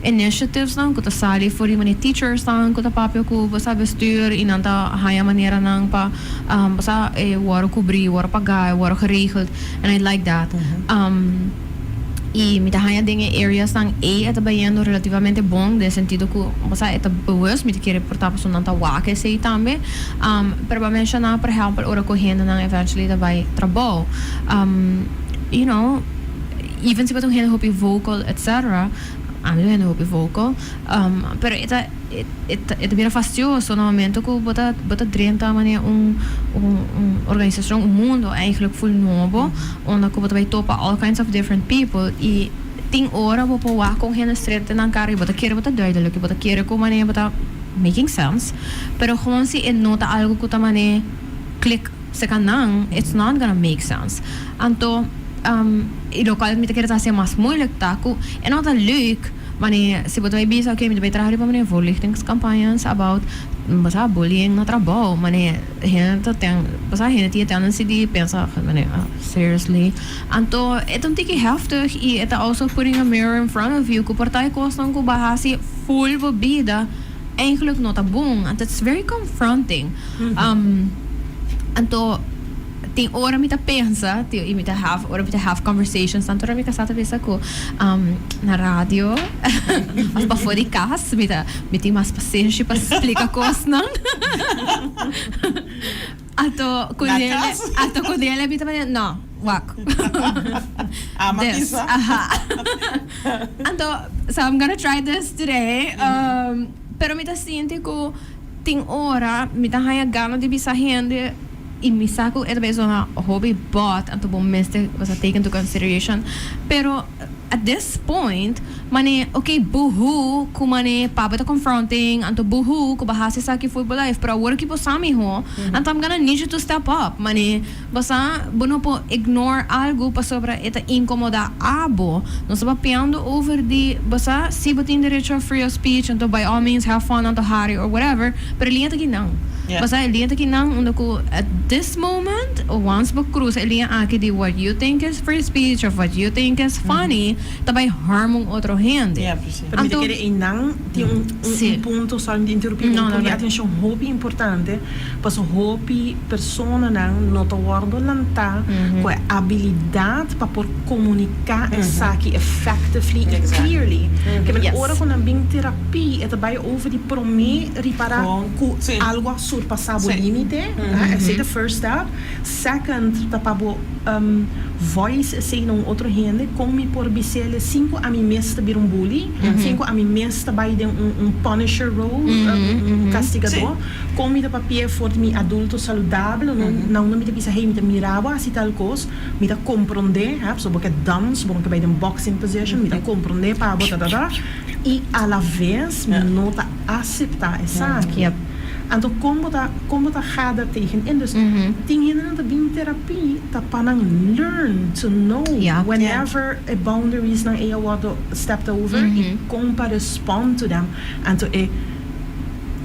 initiatives nan ku ta sali for di manera teachers nan ku ta papia ku basta bestuur i nan ta haña maneranan pa basta wòrdu kubrí, wòrdu pagá, wòrdu geregeld, and I like that. I mi ta haña den e areas nan ei e ta bayendo relativamente bon den sentido ku basta e ta bewust. Mi ta kere por ta pasobra nan ta wak esei tambe. Pero bo a menshoná, por ehèmpel, ora ku hendenan eventually ta bai trabou, Even si bo ta un hende hopi vocal etc. Ami ta un hende hopi vocal, pero e ta e ta bira fastioso na momento ku bo ta bo ta drenta manera un un organisashon, un mundo eigenlijk ful nobo unda ku bo ta bai topa all kinds of different people i tin ora bo por wak kon hende stret den nan kara i bo ta kere bo ta duidelijk i bo ta kere ku manera bo ta making sense pero gewoon si e no ta algo ku ta manera klik Seka nan, it's not gonna make sense. Anto, y locual mi ta kere ta hacia mas moeilijk ta cu e no ta leuk wanneer si bo ta bay bisa ok mi ta bay traha riba manera voorlichtingscampagnes about bo sa bullying na trabou manera hende ta ten bo sa hende tin e tendency di pensa manera seriously anto e ta un tiki heftig y e ta also putting a mirror in front of you cu por ta e cosnan cu bo a haci full bo bida eigenlijk no ta bon anto it's very confronting. Anto tin ora mi ta pensa y mi ta have ora mi ta have conversations tanto ora mi casa ta bisa cu na radio of pafo di cas mi ta mi tin mas pasenshi pa splica cosnan anto cu dele anto cu dele mi ta manera no wak this aha anto so I'm gonna try this today pero mi ta sinti cu. Tin ora mi ta haña gana di bisa hende y mi sa cu e ta bay zona hopi bot anto bo mester bo sa take into consideration pero at this point mane ok buhu cu mane pa bo ta confronting anto buhu cu bo haci esaki for bo life pero awor ki bo sa miho anto I'm gonna need you to step up mane bo sa bo no por ignore algo pasobra e ta incomoda abo. Nos ta papiando over di bo sa si bo tin derecho a free of speech anto by all means have fun anto hari or whatever pero e liña ta kinan. Bo sa e liña ta kinan unda cu at this moment once bo cruza e liña aki di what you think is free speech of what you think is funny ta bay harm un otro hende. Pero mi ta Anto kere eynan tin un un punto, sorry mi ta interumpi, un No, no, punto di no. atencion hopi importante paso hopi personanan no ta wordo lantá ku e abilidat pa por komuniká esaki effectively i clearly. Ke men ora ku nan bin terapia e ta bai over di promé ripará ku algu a surpasá bo límite, esei ta first step. Second ta pa bo voice esei na un otro hende, kon mi por bis'el sin ku ami mes ta bira un bully, sin ku ami mes ta bai den un punisher role, un kastigadó. Kon mi ta papia for di mi adulto saludabel no na unda mi ta bisa hey mi ta mira bo hasi tal kos mi ta komprondé ha pasobra bo ke dans bo no ke bai den boxing position mi ta komprondé pa bo tatata i alaves mi no ta aseptá esaki anto kon bo ta kon bo ta gada tegen in dus tin hendenan ta bin terapia ta pa nan learn to know whenever e boundaries nan ei a wòrdu stepped over i kon pa respond to them anto e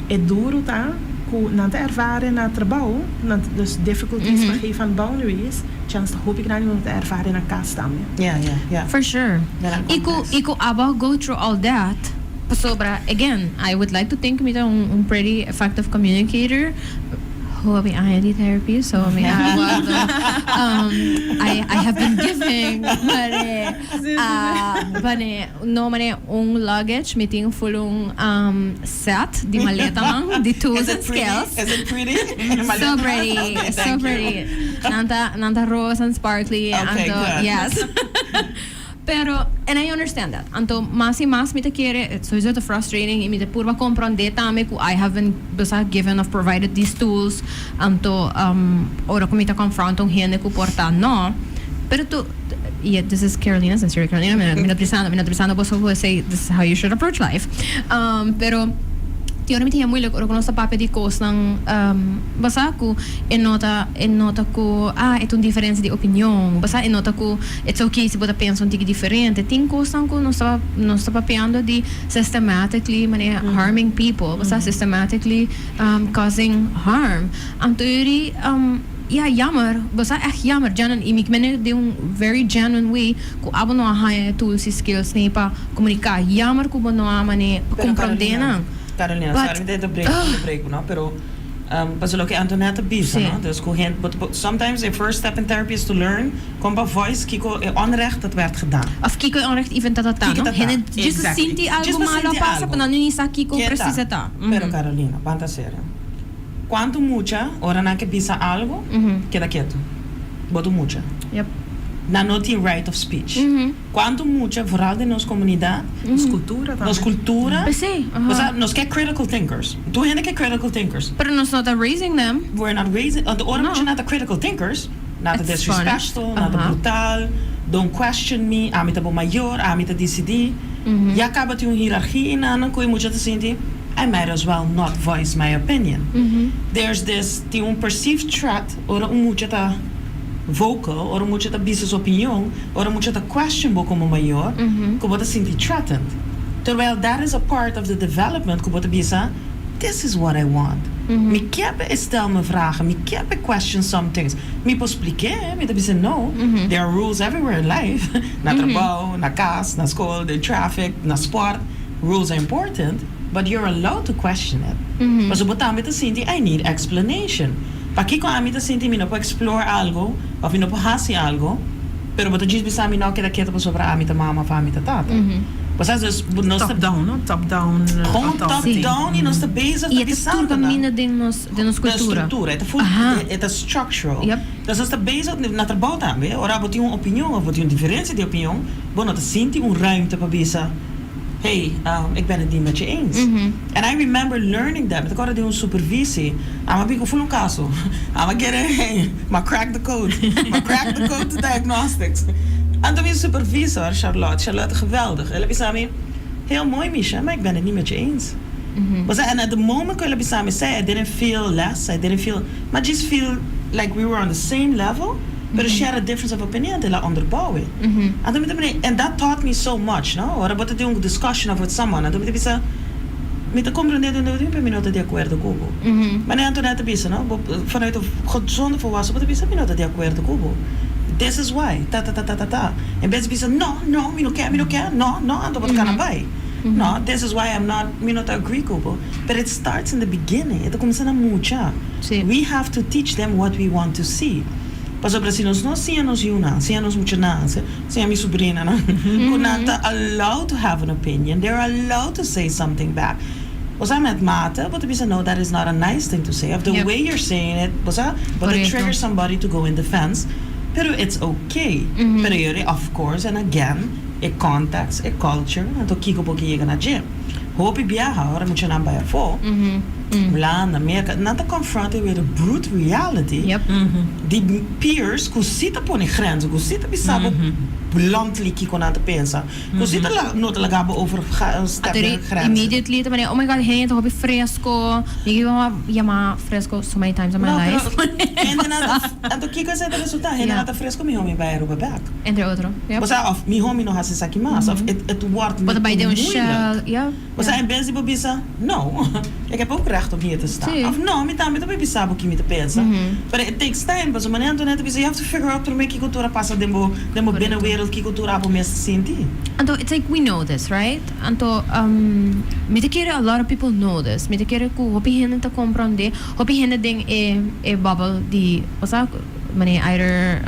E duru ta ku nan ta ervare na trabou, nan ta dus difficulties pa geef aan boundaries, chance ta hopi grandi ku nan ta ervare na kas tambe. Ja, ja, ja. For sure. Den nan I ku context. i ku abo go through all that pasobra again I would like to think mi ta un un pretty effective communicator hopi aña di therapy so mi a wòrdu I I have been giving mane a mane No mane un luggage, mi tin full un set di maletanan di tools and skills. Is it pretty? So pretty, so pretty. Nan ta nan ta rosa and sparkly Okay, anto good. yes. Pero and I understand that. Anto mas y mas mi ta kere, sowieso ta frustrating y mi ta purba comprende tambe cu I have been bisa given of provided these tools anto ora cu mi ta confront un hende cu por ta no, pero tu Yeah, this is Carolina, sincerely Carolina, mi no ta bisando, mi no ta bisando boso cu esey, this is how you should approach life. Pero tin ora mi ta haya moeilijk ora cu nos ta papia di cosnan basa cu e no ta, e no ta cu, ah, e ta un diferencia di opinion, basa e no ta cu it's okay si bo ta pensa un tiki diferente. Tin cosnan cu nos ta, nos ta papiando di systematically manera harming people, basa systematically causing harm. Anto yuri. Ya, jammer. Bo sa echt jammer. Genuine, y mi mene den un very genuine way cu abo no a haña e tools y skills ni pa comunica. Jammer cu bo no a mane pa Pero comprende Carolina, nan. Carolina, But, sorry mi ta break, ugh. break no, pero pasobra loke Antoinette a bisa, Sí. no, dus cu hende, bo ta por, sometimes a first step in therapy is to learn con pa voice kico e onrecht dat werd gedaan. Of kico e onrecht even ta ta ta, Kico no? ta ta. Hende djis a Exactly. sinti Djis algo pa malo a sinti pasa, algo. pero nan no ni sa kico Ke ta. precies e ta. Pero Carolina, ban ta serio. Cuanto mucha ora nan ke bisa algo, keda keto. Bo ta mucha. Yep. Nan no tin right of speech. Cuanto mucha, vooral den nos comunidad, Nos cultura tambe. Nos cultura. P'esey, aha. O sea, nos ke critical thinkers. Tur hende ke critical thinkers. Pero nos no ta raising them. We're not raising, anto ora No. mucha nan ta critical thinkers, nan ta It's disrespectful, nan ta Aha. brutal, don't question me, ami ta bo mayor, ami ta dicidi. Ya caba tin un hierarchia eynan cu e mucha ta sinti, I might as well not voice my opinion. There's this, tin un perceived threat ora un mucha ta vocal, ora un mucha ta bisa su opinion, ora mucha ta question bo como mayor, cu bo ta sinti threatened. Terwijl that is a part of the development cu bo ta bisa, this is what I want. Mi kier pa e stel me vragen, mi kier pa e question some things. Mi por spliké, mi ta bisa no, there are rules everywhere in life. Na trabou, na cas, na school, den traffic, na sport, rules are important, but you're allowed to question it. Pasobra bo tambe ta sinti, I need explanation. Pakiko ami ta sinti mi no por explore algo, of mi no por haci algo, pero bo ta djis bisa mi no keda keto pasobra ami ta mama of ami ta tata. Bo sa, dus nos ta Top down, no? Top down Gewoon top authority. down y nos ta bezig Y ta e ta bisando tur nan. caminda den nos De cultura. structura, e ta full, e ta structural. Dus nos ta bezig na trabou tambe, ora bo tin un opinion of bo tin un diferencia di opinion, bo no ta sinti un ruimte pa bisa, hey, ik ben het niet met je eens. And I remember learning that. Mi ta corda di un supervisie. Ami a bin cu full un caso. Ami a kere, hey, m'a crack the code. M'a crack the code to diagnostics. Anto mi supervisor, Charlotte, Charlotte geweldig. El a bisa mi, heel mooi Misha, maar ik ben het niet met je eens. Osea, and at the moment cu el a bisa mi esey, I didn't feel less, I didn't feel, m'a just feel like we were on the same level, pero she had a difference of opinion, anto el a onderbouw e. Anto mi ta mira, and that taught me so much, no? Ora bo ta tin un discussion of with someone, anto mi ta bisa, mi ta comprende dunde bo tin, pero mi no ta di acuerdo cu bo. Manera Antoinette ta bisa, no? Bo, vanuit een gezonde volwassen, bo ta bisa, mi no ta di acuerdo cu bo. This is why, ta ta ta ta ta ta. En bes di bisa, no, no, mi no kier, mi no kier, no, no, anto bo ta cana bay. No, this is why I'm not, mi no ta agree cu bo. But it starts in the beginning. E ta cuminsa na mucha. We have to teach them what we want to see. Pasobra si nos no siña nos yunan, siña nos muchanan, siña mi sobrinanan, cu nan ta allowed to have an opinion, they're allowed to say something back. Osea, met mate, bo ta bisa, no, that is not a nice thing to say. Of the way you're saying it, osea, bo ta trigger somebody to go in defense. Pero it's okay. Pero yori, of course, and again, e context, e culture, anto kiko bo ke yega na dje. Hopi biaha, ora muchanan bai afó, Hulanda, Merca, nan ta confronted with a brute reality di peers cu si ta pone grenzen, cu si ta bisa bo bluntly kiko nan ta pensa, cu si ta no ta laga bo over step den grenzen. Immediately ta manera, oh my God, hende ta hopi fresco, mi ke yama fresco so many times in my No, pero life. hende nan ta, anto kiko esei ta resulta? Hende nan ta fresco, miho mi bai Aruba bek. Entre otro, yep. Osea, of miho mi no haci esaki mas, of het wordt Bo ta me bai te den un moeilijk. shell, yeah. Osea, en bes di bo bisa, no, ik heb ook recht om hier te staan. Of no, mi tambe ta por bisa bo ki mi ta pensa. Pero it takes time, pasobra manera Antoinette ta bisa, you have to figure out prome ki cultura pasa den bo binnenwereld, ki cultura bo mes ta sinti. Anto, it's like we know this, right? Anto, mi ta kere a lot of people know this. Mi ta kere cu hopi hende ta comprende, hopi hende den e bubble di, osea, manera either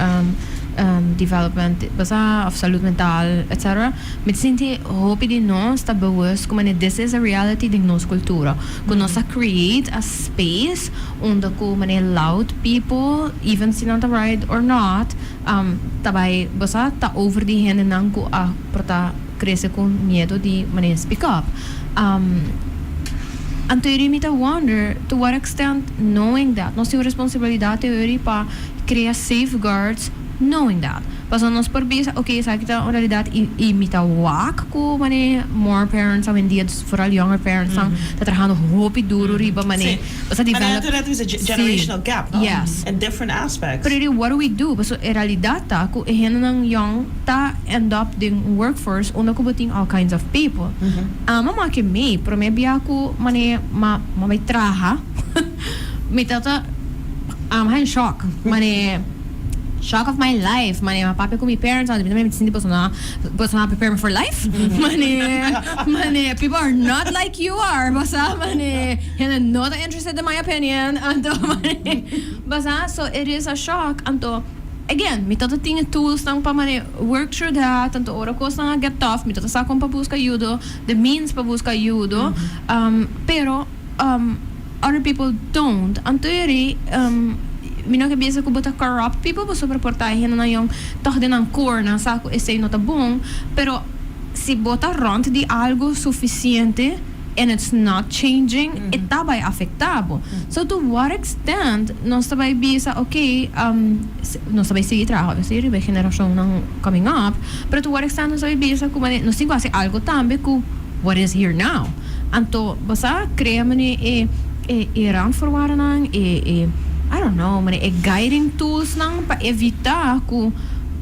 development, osea, of salud mental, etc. Mi ta sinti hopi di nos ta bewust cu manera this is a reality den nos cultura. Cu nos a create a space unda cu manera loud people, even si nan ta right or not, ta bai, osea, ta over di hendenan cu a por ta crece cu miedo di manera speak up. Anto mi ta wonder to what extent knowing that nos tin responsabilidad teorie pa crea safeguards knowing that. Paso nos por bisa, okay, esaki ta un realidad y mi ta wak cu mane more parents awendia, dus vooral younger parents nan ta trahando hopi duro riba mane. Osea, Maar develop Antoinette is a generational gap, no? Yes. In different aspects. Pero what do we do? Paso e realidad ta cu e hendenan young ta end up den workforce unda cu bo tin all kinds of people. Ama ma ke mi, prome bia cu mane ma bai traha, mi tata am in shock. Mane shock of my life. Mane m'a papia cu mi parents, mi tambe sinti boso na prepare me for life. Mane people are not like you are. Basta mane hende not interested in my opinion. Anto mane basta, so it is a shock. Anto again, mi tata tin tools nan pa mane work through that. Anto ora cos nan get tough, mi tata sa con pa busca ayudo, the means pa busca ayudo. Pero other people don't. Anto yeri, Mi no ke bisa ku bo ta corrupt people, pasobra por ta e hendenan yòn tòg den nan core nan sa ku esei no ta bon, pero si bo ta rònt di algu sufisiente and it's not changing, e ta bai afektá bo. So to what extent nos ta bai bisa, okay, nos ta bai sigui traha obviously riba e generashonnan coming up, pero to what extent nos ta bai bisa ku nos tin ku hasi algu tambe ku what is here now? Anto bo sa krea mane e e e randvoorwaardennan, e e I don't know, mane e guiding toolsnan pa evitá ku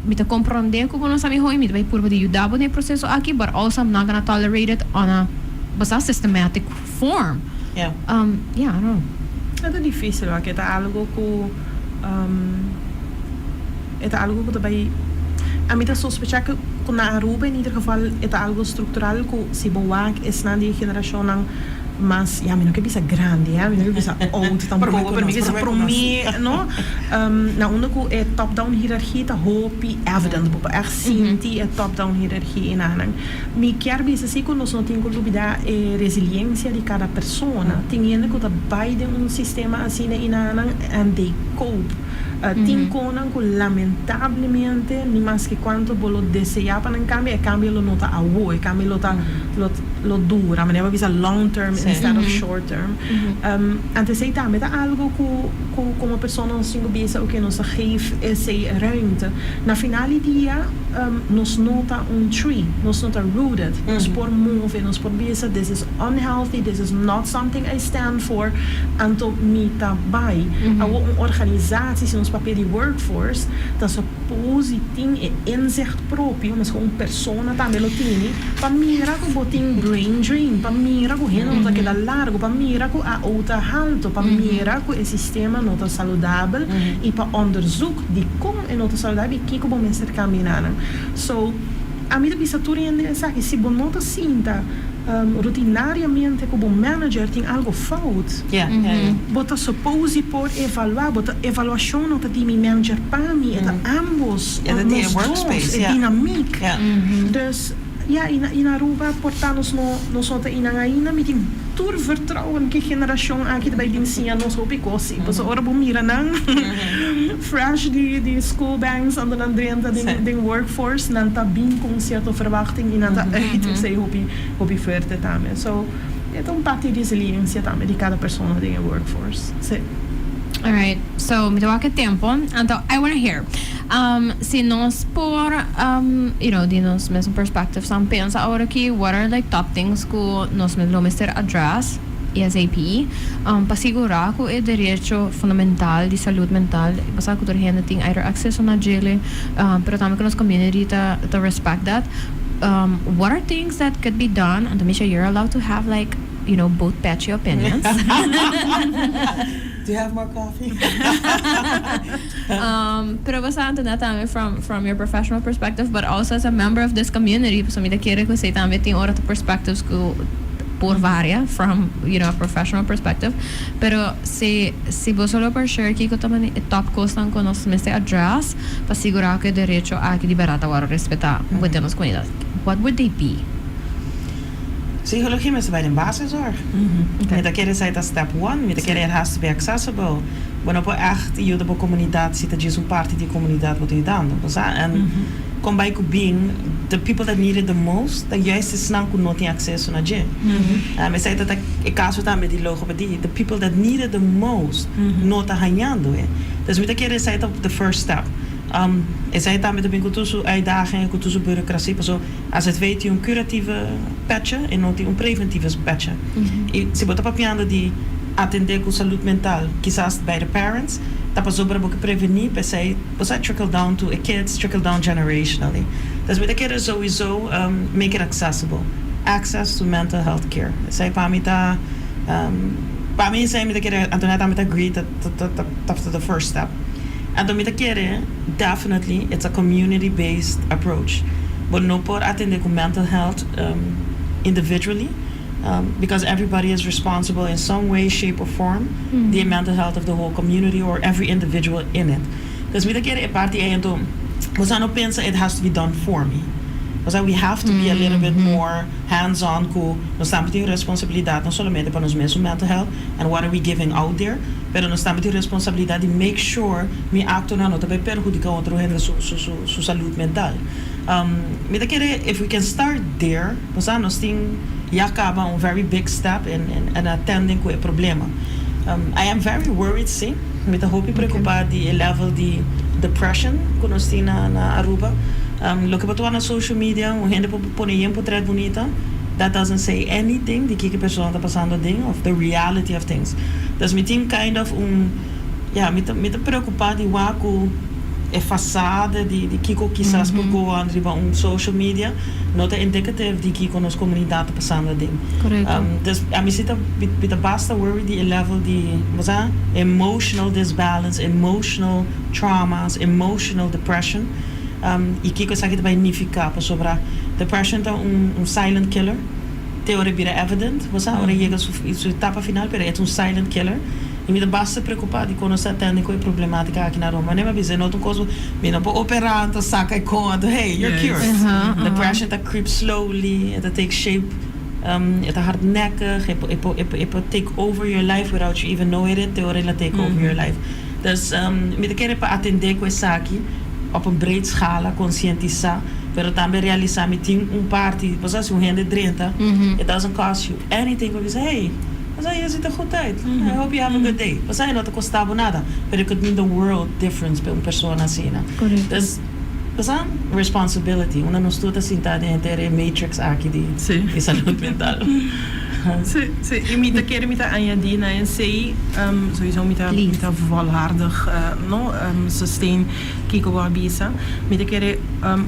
mi ta komprondé ku bo no sa mihó i mi ta bai purba di yuda bo den e proseso aki, but also I'm not gonna tolerate it on a, bo sa, systematic form. Yeah, I don't know. E ta difícil wak, e ta algo ku e ta algo ku ta bai, ami ta sospecha ku ku na Aruba en ieder geval e ta algo structural ku si bo wak esnan di e generashonnan mas, ya mi no ke bisa grandi he, mi no ke bisa oud tampoko, pero mi ke bisa prome no, na unda ku e top down hierarchie ta hopi evident, bo por ègt sinti e top down hierarchie enanan. Mi kier bisa si ku nos no tin ku lubida e resiliencia di kada persona. Tin hende ku ta bai den un sistema asina enanan and they cope. Tin konan ku lamentablemente ni maske kuantu bo lo desea pa nan kambia, e kambio lo no ta awo, e kambio lo ta lo lo dura, manera bo bisa long term instead of short term. Anto esei tambe ta algo ku ku komo persona nos tin ku bisa oke nos ta geef esei ruimte. Na final di dia nos no ta un tree, nos no ta rooted, nos por move, nos por bisa this is unhealthy, this is not something I stand for, anto mi ta bai. Awor un organisatie, si nos papia di workforce, ta suppose di tin e inzicht propio, mescos un persona tambe lo tini, pa mira cu bo tin brain drain, pa mira cu hende no ta keda largo, pa mira cu AO ta halto, pa mira cu e sistema no ta saludabel y pa onderzoek dicon e no ta saludabel y kico bo mester cambia nan. So, ami ta bisa tur hende esaki, si bo no ta sinta rutinariamente cu bo manager tin algo fout, bo ta suppose por evalua, bo ta evaluacion no ta di mi manager pa mi, e ta ambos, nos dos, e dinamiek. Dus, ya, y na Aruba por ta nos no nos no ta einan ainda, mi tin tur vertrouwen cu e generacion aki ta bay bin siña nos hopi cos si, pasobra ora bo mira nan fresh di di school banks anto nan drenta den den workforce nan ta bin cu un cierto verwachting y nan ta uit esey hopi hopi fuerte tambe. So e ta un parti di resiliencia tambe di cada persona den e workforce. Si. Alright, so mi ta wak e tempo, anto I wanna hear si nos por di nos mesun perspective san pensa awor aki what are like top things cu nos lo mester address ASAP pa sigura cu e derecho fundamental di salud mental pasobra cu tur hende tin either acceso na djele pero tambe cu nos community ta respect that. What are things that could be done? Anto Misha, you're allowed to have like both patchy opinions. Do you have more coffee? Pero bo sa Antoinette tambe from your professional perspective but also as a member of this community pasobra mi ta kere cu esey tambe tin ora ta perspectives cu por varia from a professional perspective pero si si bo solo por share kico ta e top cosnan cu nos mester address pa sigura cu e derecho aki di berdad ta worde respeta within nos comunidad, what would they be? Psicologia mester bai den basiszorg. Mi ta kere esei ta step one. Mi ta kere it has to be accessible. Bo no por echt yuda bo comunidad si ta djis un parti di e comunidad bo ta yudando, bo sa? En con bai cu bin, the people that need it the most ta juist esnan cu no tin acceso na dje. Esei ta e caso tambe di logopedie. The people that need it the most no ta hañando e. Dus mi ta kere esei ta the first step. Esei tambe ta bin cu tur su uitdagingen, cu tur su burocracia, pasobra AZV tin un curatieve petje y no tin un preventieve petje. Y si bo ta papiando di atende cu salud mental, kisas bij de parents, ta pasobra bo ke preveni p'esei bo sa trickle down to e kids, trickle down generationally. Dus mi ta kere sowieso make it accessible, access to mental health care. Esei pa mi ta, pa mi esei mi ta kere, Antoinette tambe ta agree ta ta the first step. Anto mi ta kere definitely it's a community based approach. Bo no por atende cu mental health individually because everybody is responsible in some way, shape or form di e mental health of the whole community or every individual in it. Dus mi ta kere e parti ey anto bo sa no pensa it has to be done for me. Osea, we have to be a little bit more hands on ku nos tambe tin responsabilidat no solamente pa nos mes mental health and what are we giving out there, pero nos tambe tin responsabilidat di make sure mi aktonan no ta bai perhudiká otro hende su salud mental. Mi ta kere if we can start there, osea, nos tin ya kaba un very big step in attending ku e problema. I am very worried, si. Mi ta hopi preokupá di e level di depression ku nos tin na Aruba. Loke bo ta wak na social media, un hende por pone yen portret bunita, that doesn't say anything di kiko e persona ta pasando aden of the reality of things. Dus mi tin kind of un, ya, mi ta preokupá di wak ku e fasade di kiko kisas por go on riba un social media no ta indicative di kiko nos komunidat ta pasando aden. Dus ami si ta basta worried di e level di, bo emotional disbalance, emotional traumas, emotional depression. I kiko esaki ta bai nifiká, pasobra depression ta un silent killer. Te ora bira evident, bo ora yega su etapa final, pero e ta un silent killer. I mi ta basta preokupá di kon nos ta atendé ku e problemátika aki na Aruba. Ma bisa, no ta un kos, mi no por operá, anto saka e kon, anto hey, you're cured. Depression ta creep slowly, e ta take shape, e ta hardnekkig, e por take over your life without you even knowing it, te ora el a take over your life. Dus mi ta kere pa atendé ku esaki op een breed scala, konsientisá, pero tambe realisá mi tin un parti, bo si un hende 30, it doesn't cost you anything pa bisa, "Hey, bo je ziet er goed uit. I hope you have a good day." Bo no ta kosta bo nada, but it could mean the world difference pa un persona asina. Dus, bo responsibility, unda nos tur ta sinta den e matrix aki di salud mental. Si. I mi ta kere mi ta añadí na esei, sowieso mi ta volhardig, no, sustain kiko bo a bisa. Mi ta kere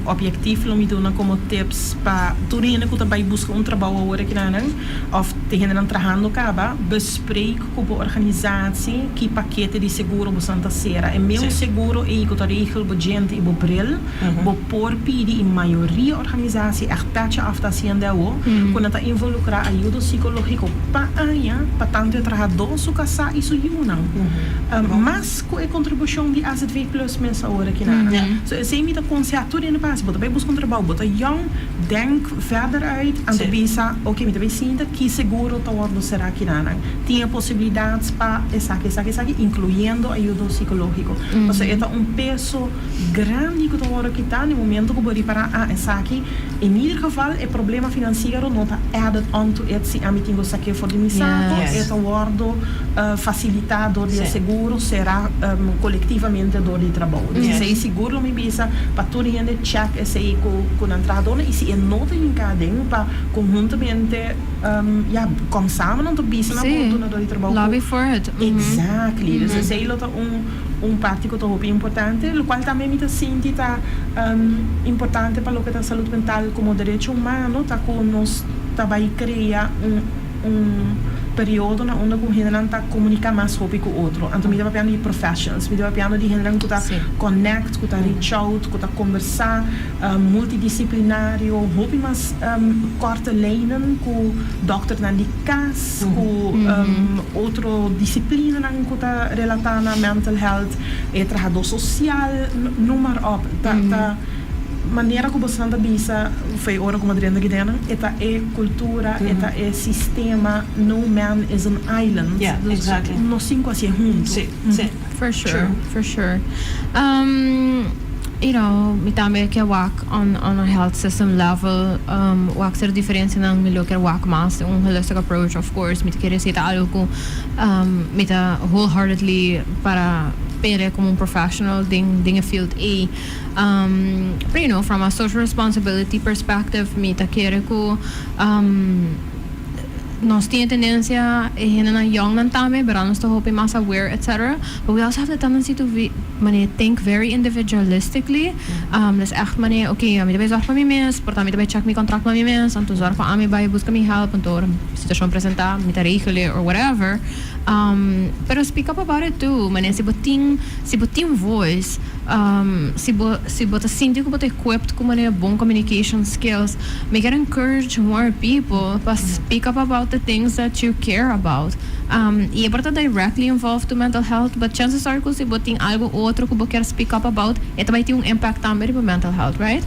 objectief lo mi duna komo tips pa tur hende ku ta bai buska un trabou awor aki nan òf tin hende nan trahando kaba, bespreek ku bo organisatie ki pakete di seguro bo ta sera. E mesun seguro ei ku ta regel bo djente i bo bril, bo por pidi, i mayoria organisatie echt petje af ta hasiendo awo, ku nan ta involukrá ayudo sikológiko pa aña pa tantu e trahadó, su kasá i su yunan. Mas ku e kontribushon di AZV Plus mes awor aki nan. So esei mi ta konsehá tur hende pa hasi, bo ta bai buska un trabou, bo ta young, denk verder uit, anto bisa, ok, mi ta bai sinta ki seguro ta wòrdu será aki nan. Tin posibilidat pa esaki, esaki, esaki, inkluyendo ayudo sikológiko. Osea, e ta un peso grandi ku ta wòrdu kitá na momento ku bo ripará, ah, esaki, in ieder geval, e problema finansiero no ta added on to it si ami tin ku saka for di mi saku, e ta wòrdu fasilitá dor di seguro, será kolektivamente dor di trabou. Dus esei sigur lo mi bisa pa tur hende check esei ku nan trahadónan i si e no ta hinká den pa konhuntamente ja, kom samen om te bisa na bo dunadó di trabou. Lobby for it. Exactly. Dus esei lo ta un parti ku ta hopi importante, lo kual tambe mi ta sinti ta importante pa loke ta salud mental komo derecho humano, ta ku nos ta bai krea un periodo na unda ku hendenan ta komuniká mas hopi ku otro. Anto mi ta papiando di professionals, mi ta papiando di hendenan ku ta connect, ku ta reach out, ku ta kombersá, multidisiplinario, hopi mas korte lijnen ku dòkternan di kas, ku otro disiplinanan ku ta relatá na mental health, e trahadó sosial, noem maar op. Ta manera ku bo ta bisa, foi ora ku mi a drenta aki den, e ta e kultura, e ta e sistema, no man is an island. Dus nos sinku asina huntu. Si, si. For sure, for sure. Mi tambe ke wak on a health system level, wak ser diferensianan, mi lo ke wak mas un holistic approach, of course, mi ta kere esei ta algo ku mi ta wholeheartedly para pere komo un professional den e field ei. Pero from a social responsibility perspective, mi ta kere ku nos tin tendensia, e hendenan young nan tambe, pero nos ta hopi mas aware, etc. But we also have the tendency to be, manera, think very individualistically. Dus echt manera, ok, ami ta bai zorg pa mi mes, por mi ta bai check mi contract pa mi mes, anto zorg pa ami bai buska mi help, anto situashon presentá, mi ta regel or whatever. Pero speak up about it too, manera, si bo tin voice, si bo ta sinti ku bo ta equipped ku manera bon communication skills, mi ke encourage more people pa speak up about the things that you care about. I e por ta directly involved to mental health, but chances are ku si bo tin algo otro ku bo ke speak up about, e tambe tin un impact tambe riba mental health, right?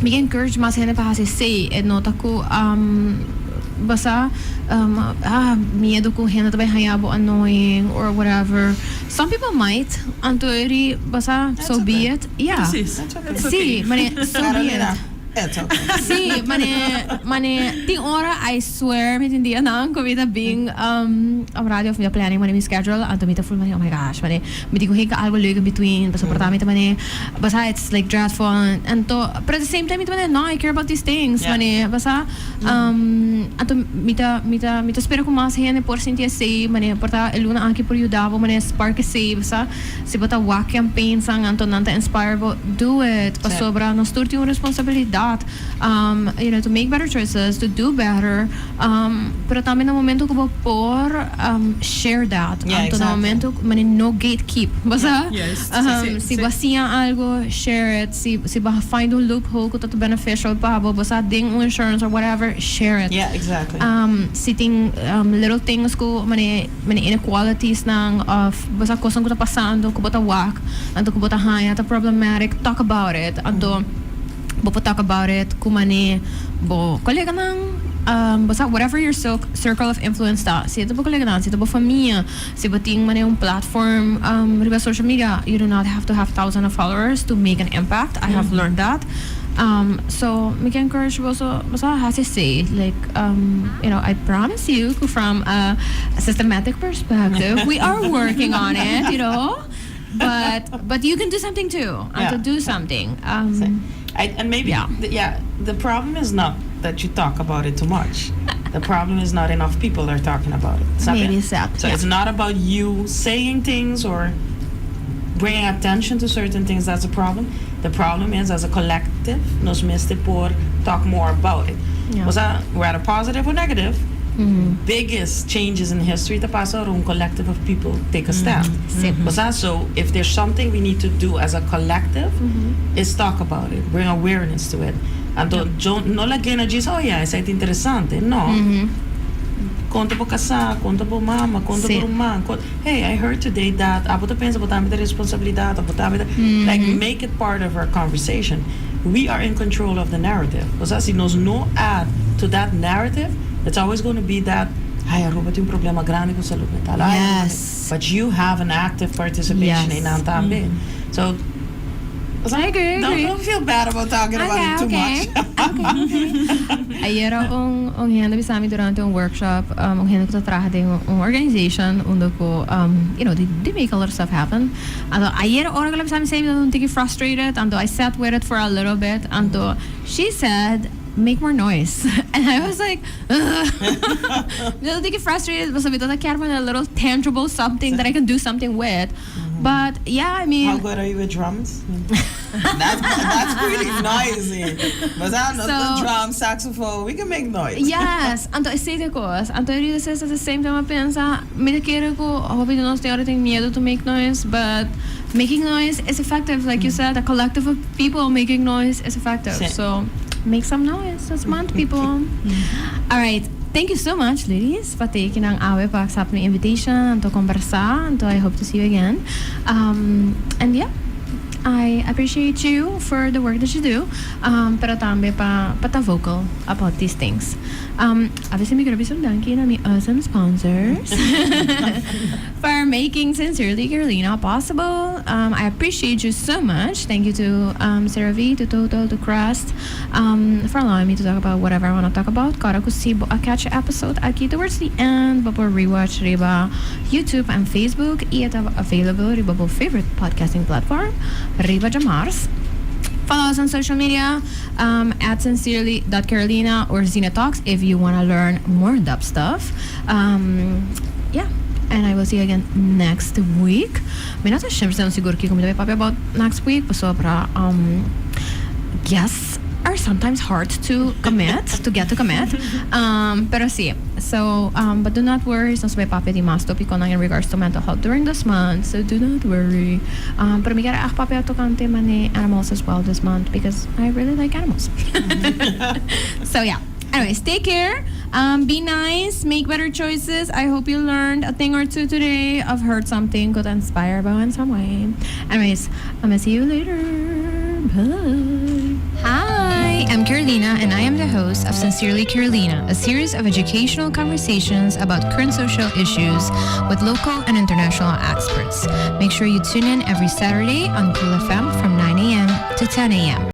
Mi encourage mas hende pa hasi esey. E no ta cu basa ah miedo cu hende ta bay haya bo annoying or whatever. Some people might, anto eri basa so be it. Yeah. Precies. It's okay. Si, mane so be it. Carolina, it's okay. Si, mane mane tin ora I swear mi tin dianan cu mi ta bin op radio of mi ta planning mane mi schedule anto mi ta voel mane oh my gosh mane mi tin cu hinca algo leuk in between pasobra por ta mi ta mane basa it's like dreadful anto pero at the same time mi ta mane no I care about these things mane basa anto mi ta mi ta mi ta spera cu mas hende por sinti esey mane por ta e luna aki por yuda bo mane spark esey basa si bo ta wak campaigns nan anto nan ta inspire bo do it pasobra nos tur tin un responsabilidad to make better choices to do better pero tambe na momento cu bo por share that anto na momento mane no gatekeep bo sa si bo a siña algo share it si si bo a find un loophole cu ta beneficial pa bo bo sa den un insurance or whatever share it si tin little things cu mane mane inequalities nan of bo sa cosnan cu ta pasando cu bo ta wak anto cu bo ta haya ta problematic talk about it anto bo por talk about it cu mane bo coleganan bo sa whatever your circle of influence ta si e ta bo coleganan si ta bo famia si bo tin mane un platform riba social media you do not have to have thousand of followers to make an impact I have learned that so mi ke encourage boso bo sa haci esey like you know I promise you cu from a systematic perspective we are working on it you know. But you can do something too. And to do something. And maybe, yeah, the problem is not that you talk about it too much. The problem is not enough people are talking about it. Maybe so. So it's not about you saying things or bringing attention to certain things that's a problem. The problem is as a collective, nos mester por talk more about it. Osea, whether positive or negative, biggest changes in history ta pasa ora un collective of people take a stand. Osea, so if there's something we need to do as a collective, is talk about it, bring awareness to it. Anto, no lag'é na djis, oh yeah, esei ta interesante. No. Konta bo kasá, konta bo mama, konta bo ruman, hey, I heard today that, abo ta pensa bo tambe ta responsabilidat, abo tambe ta, like make it part of our conversation. We are in control of the narrative. Osea, si nos no add to that narrative, it's always going to be that, ay, Aruba tin un problema grandi ku salud mental. Ay, Aruba tin-" But you have an active participation in nan tambe. So, I agree, I agree. Don't feel bad about talking about it too much. Okay. Ayera un hende bisa mi durante un workshop, un hende ku ta traha den un organization unda ku, they make a lot of stuff happen. Anto ayera ora ku el a bisa mi esei mi tabata un tiki frustrated, anto I sat with it for a little bit, anto she said, make more noise. And I was like, ugh. Mi tabata un tiki frustrated pasobra mi tabata kier pone a little tangible something that I can do something with. But yeah, I mean. How good are you with drums? That's pretty noisy. But I know the drum, saxophone, we can make noise. Yes, anto esei ta e kos. Anto e rida ses at the same time a pensa, mi ta kere ku hopi di nos tin ora tin miedu to make noise, but making noise is effective. Like you said, a collective of people making noise is effective. So make some noise this month, people. Alright, thank you so much, ladies, pa teki nan awe pa accept mi invitation anto combersa. Anto I hope to see you again. And yeah, I appreciate you for the work that you do, pero tambe pa pa ta vocal about these things. Obviously mi quiero bisa un danki na mi awesome sponsors for making Sincerely Carolina possible. I appreciate you so much. Thank you to CeraVe, to Total, to Crest for allowing me to talk about whatever I wanna talk about. Kòrda ku si bo a catch e episode aki towards the end bo por rewatch riba YouTube and Facebook i e ta available riba bo favorite podcasting platform riba djamars. Follow us on social media at sincerely dot carolina or Zina Talks if you wanna learn more in depth stuff. Yeah, and I will see you again next week. Mi no ta 100% sigur kiko mi ta bay papia about next week pasobra guests are sometimes hard to commit, to get to commit. Pero si, so but do not worry, nos ta bay papia di mas topiconan in regards to mental health during this month, so do not worry. Pero mi kier a papia tocante mane animals as well this month because I really like animals. So yeah. Anyways, take care, be nice, make better choices. I hope you learned a thing or two today of heard something ku ta inspire bo in some way. Anyways, I'm gonna see you later. Bye. Hi! Carolina and I am the host of Sincerely Carolina, a series of educational conversations about current social issues with local and international experts. Make sure you tune in every Saturday on Cool FM from 9 a.m. to 10 a.m.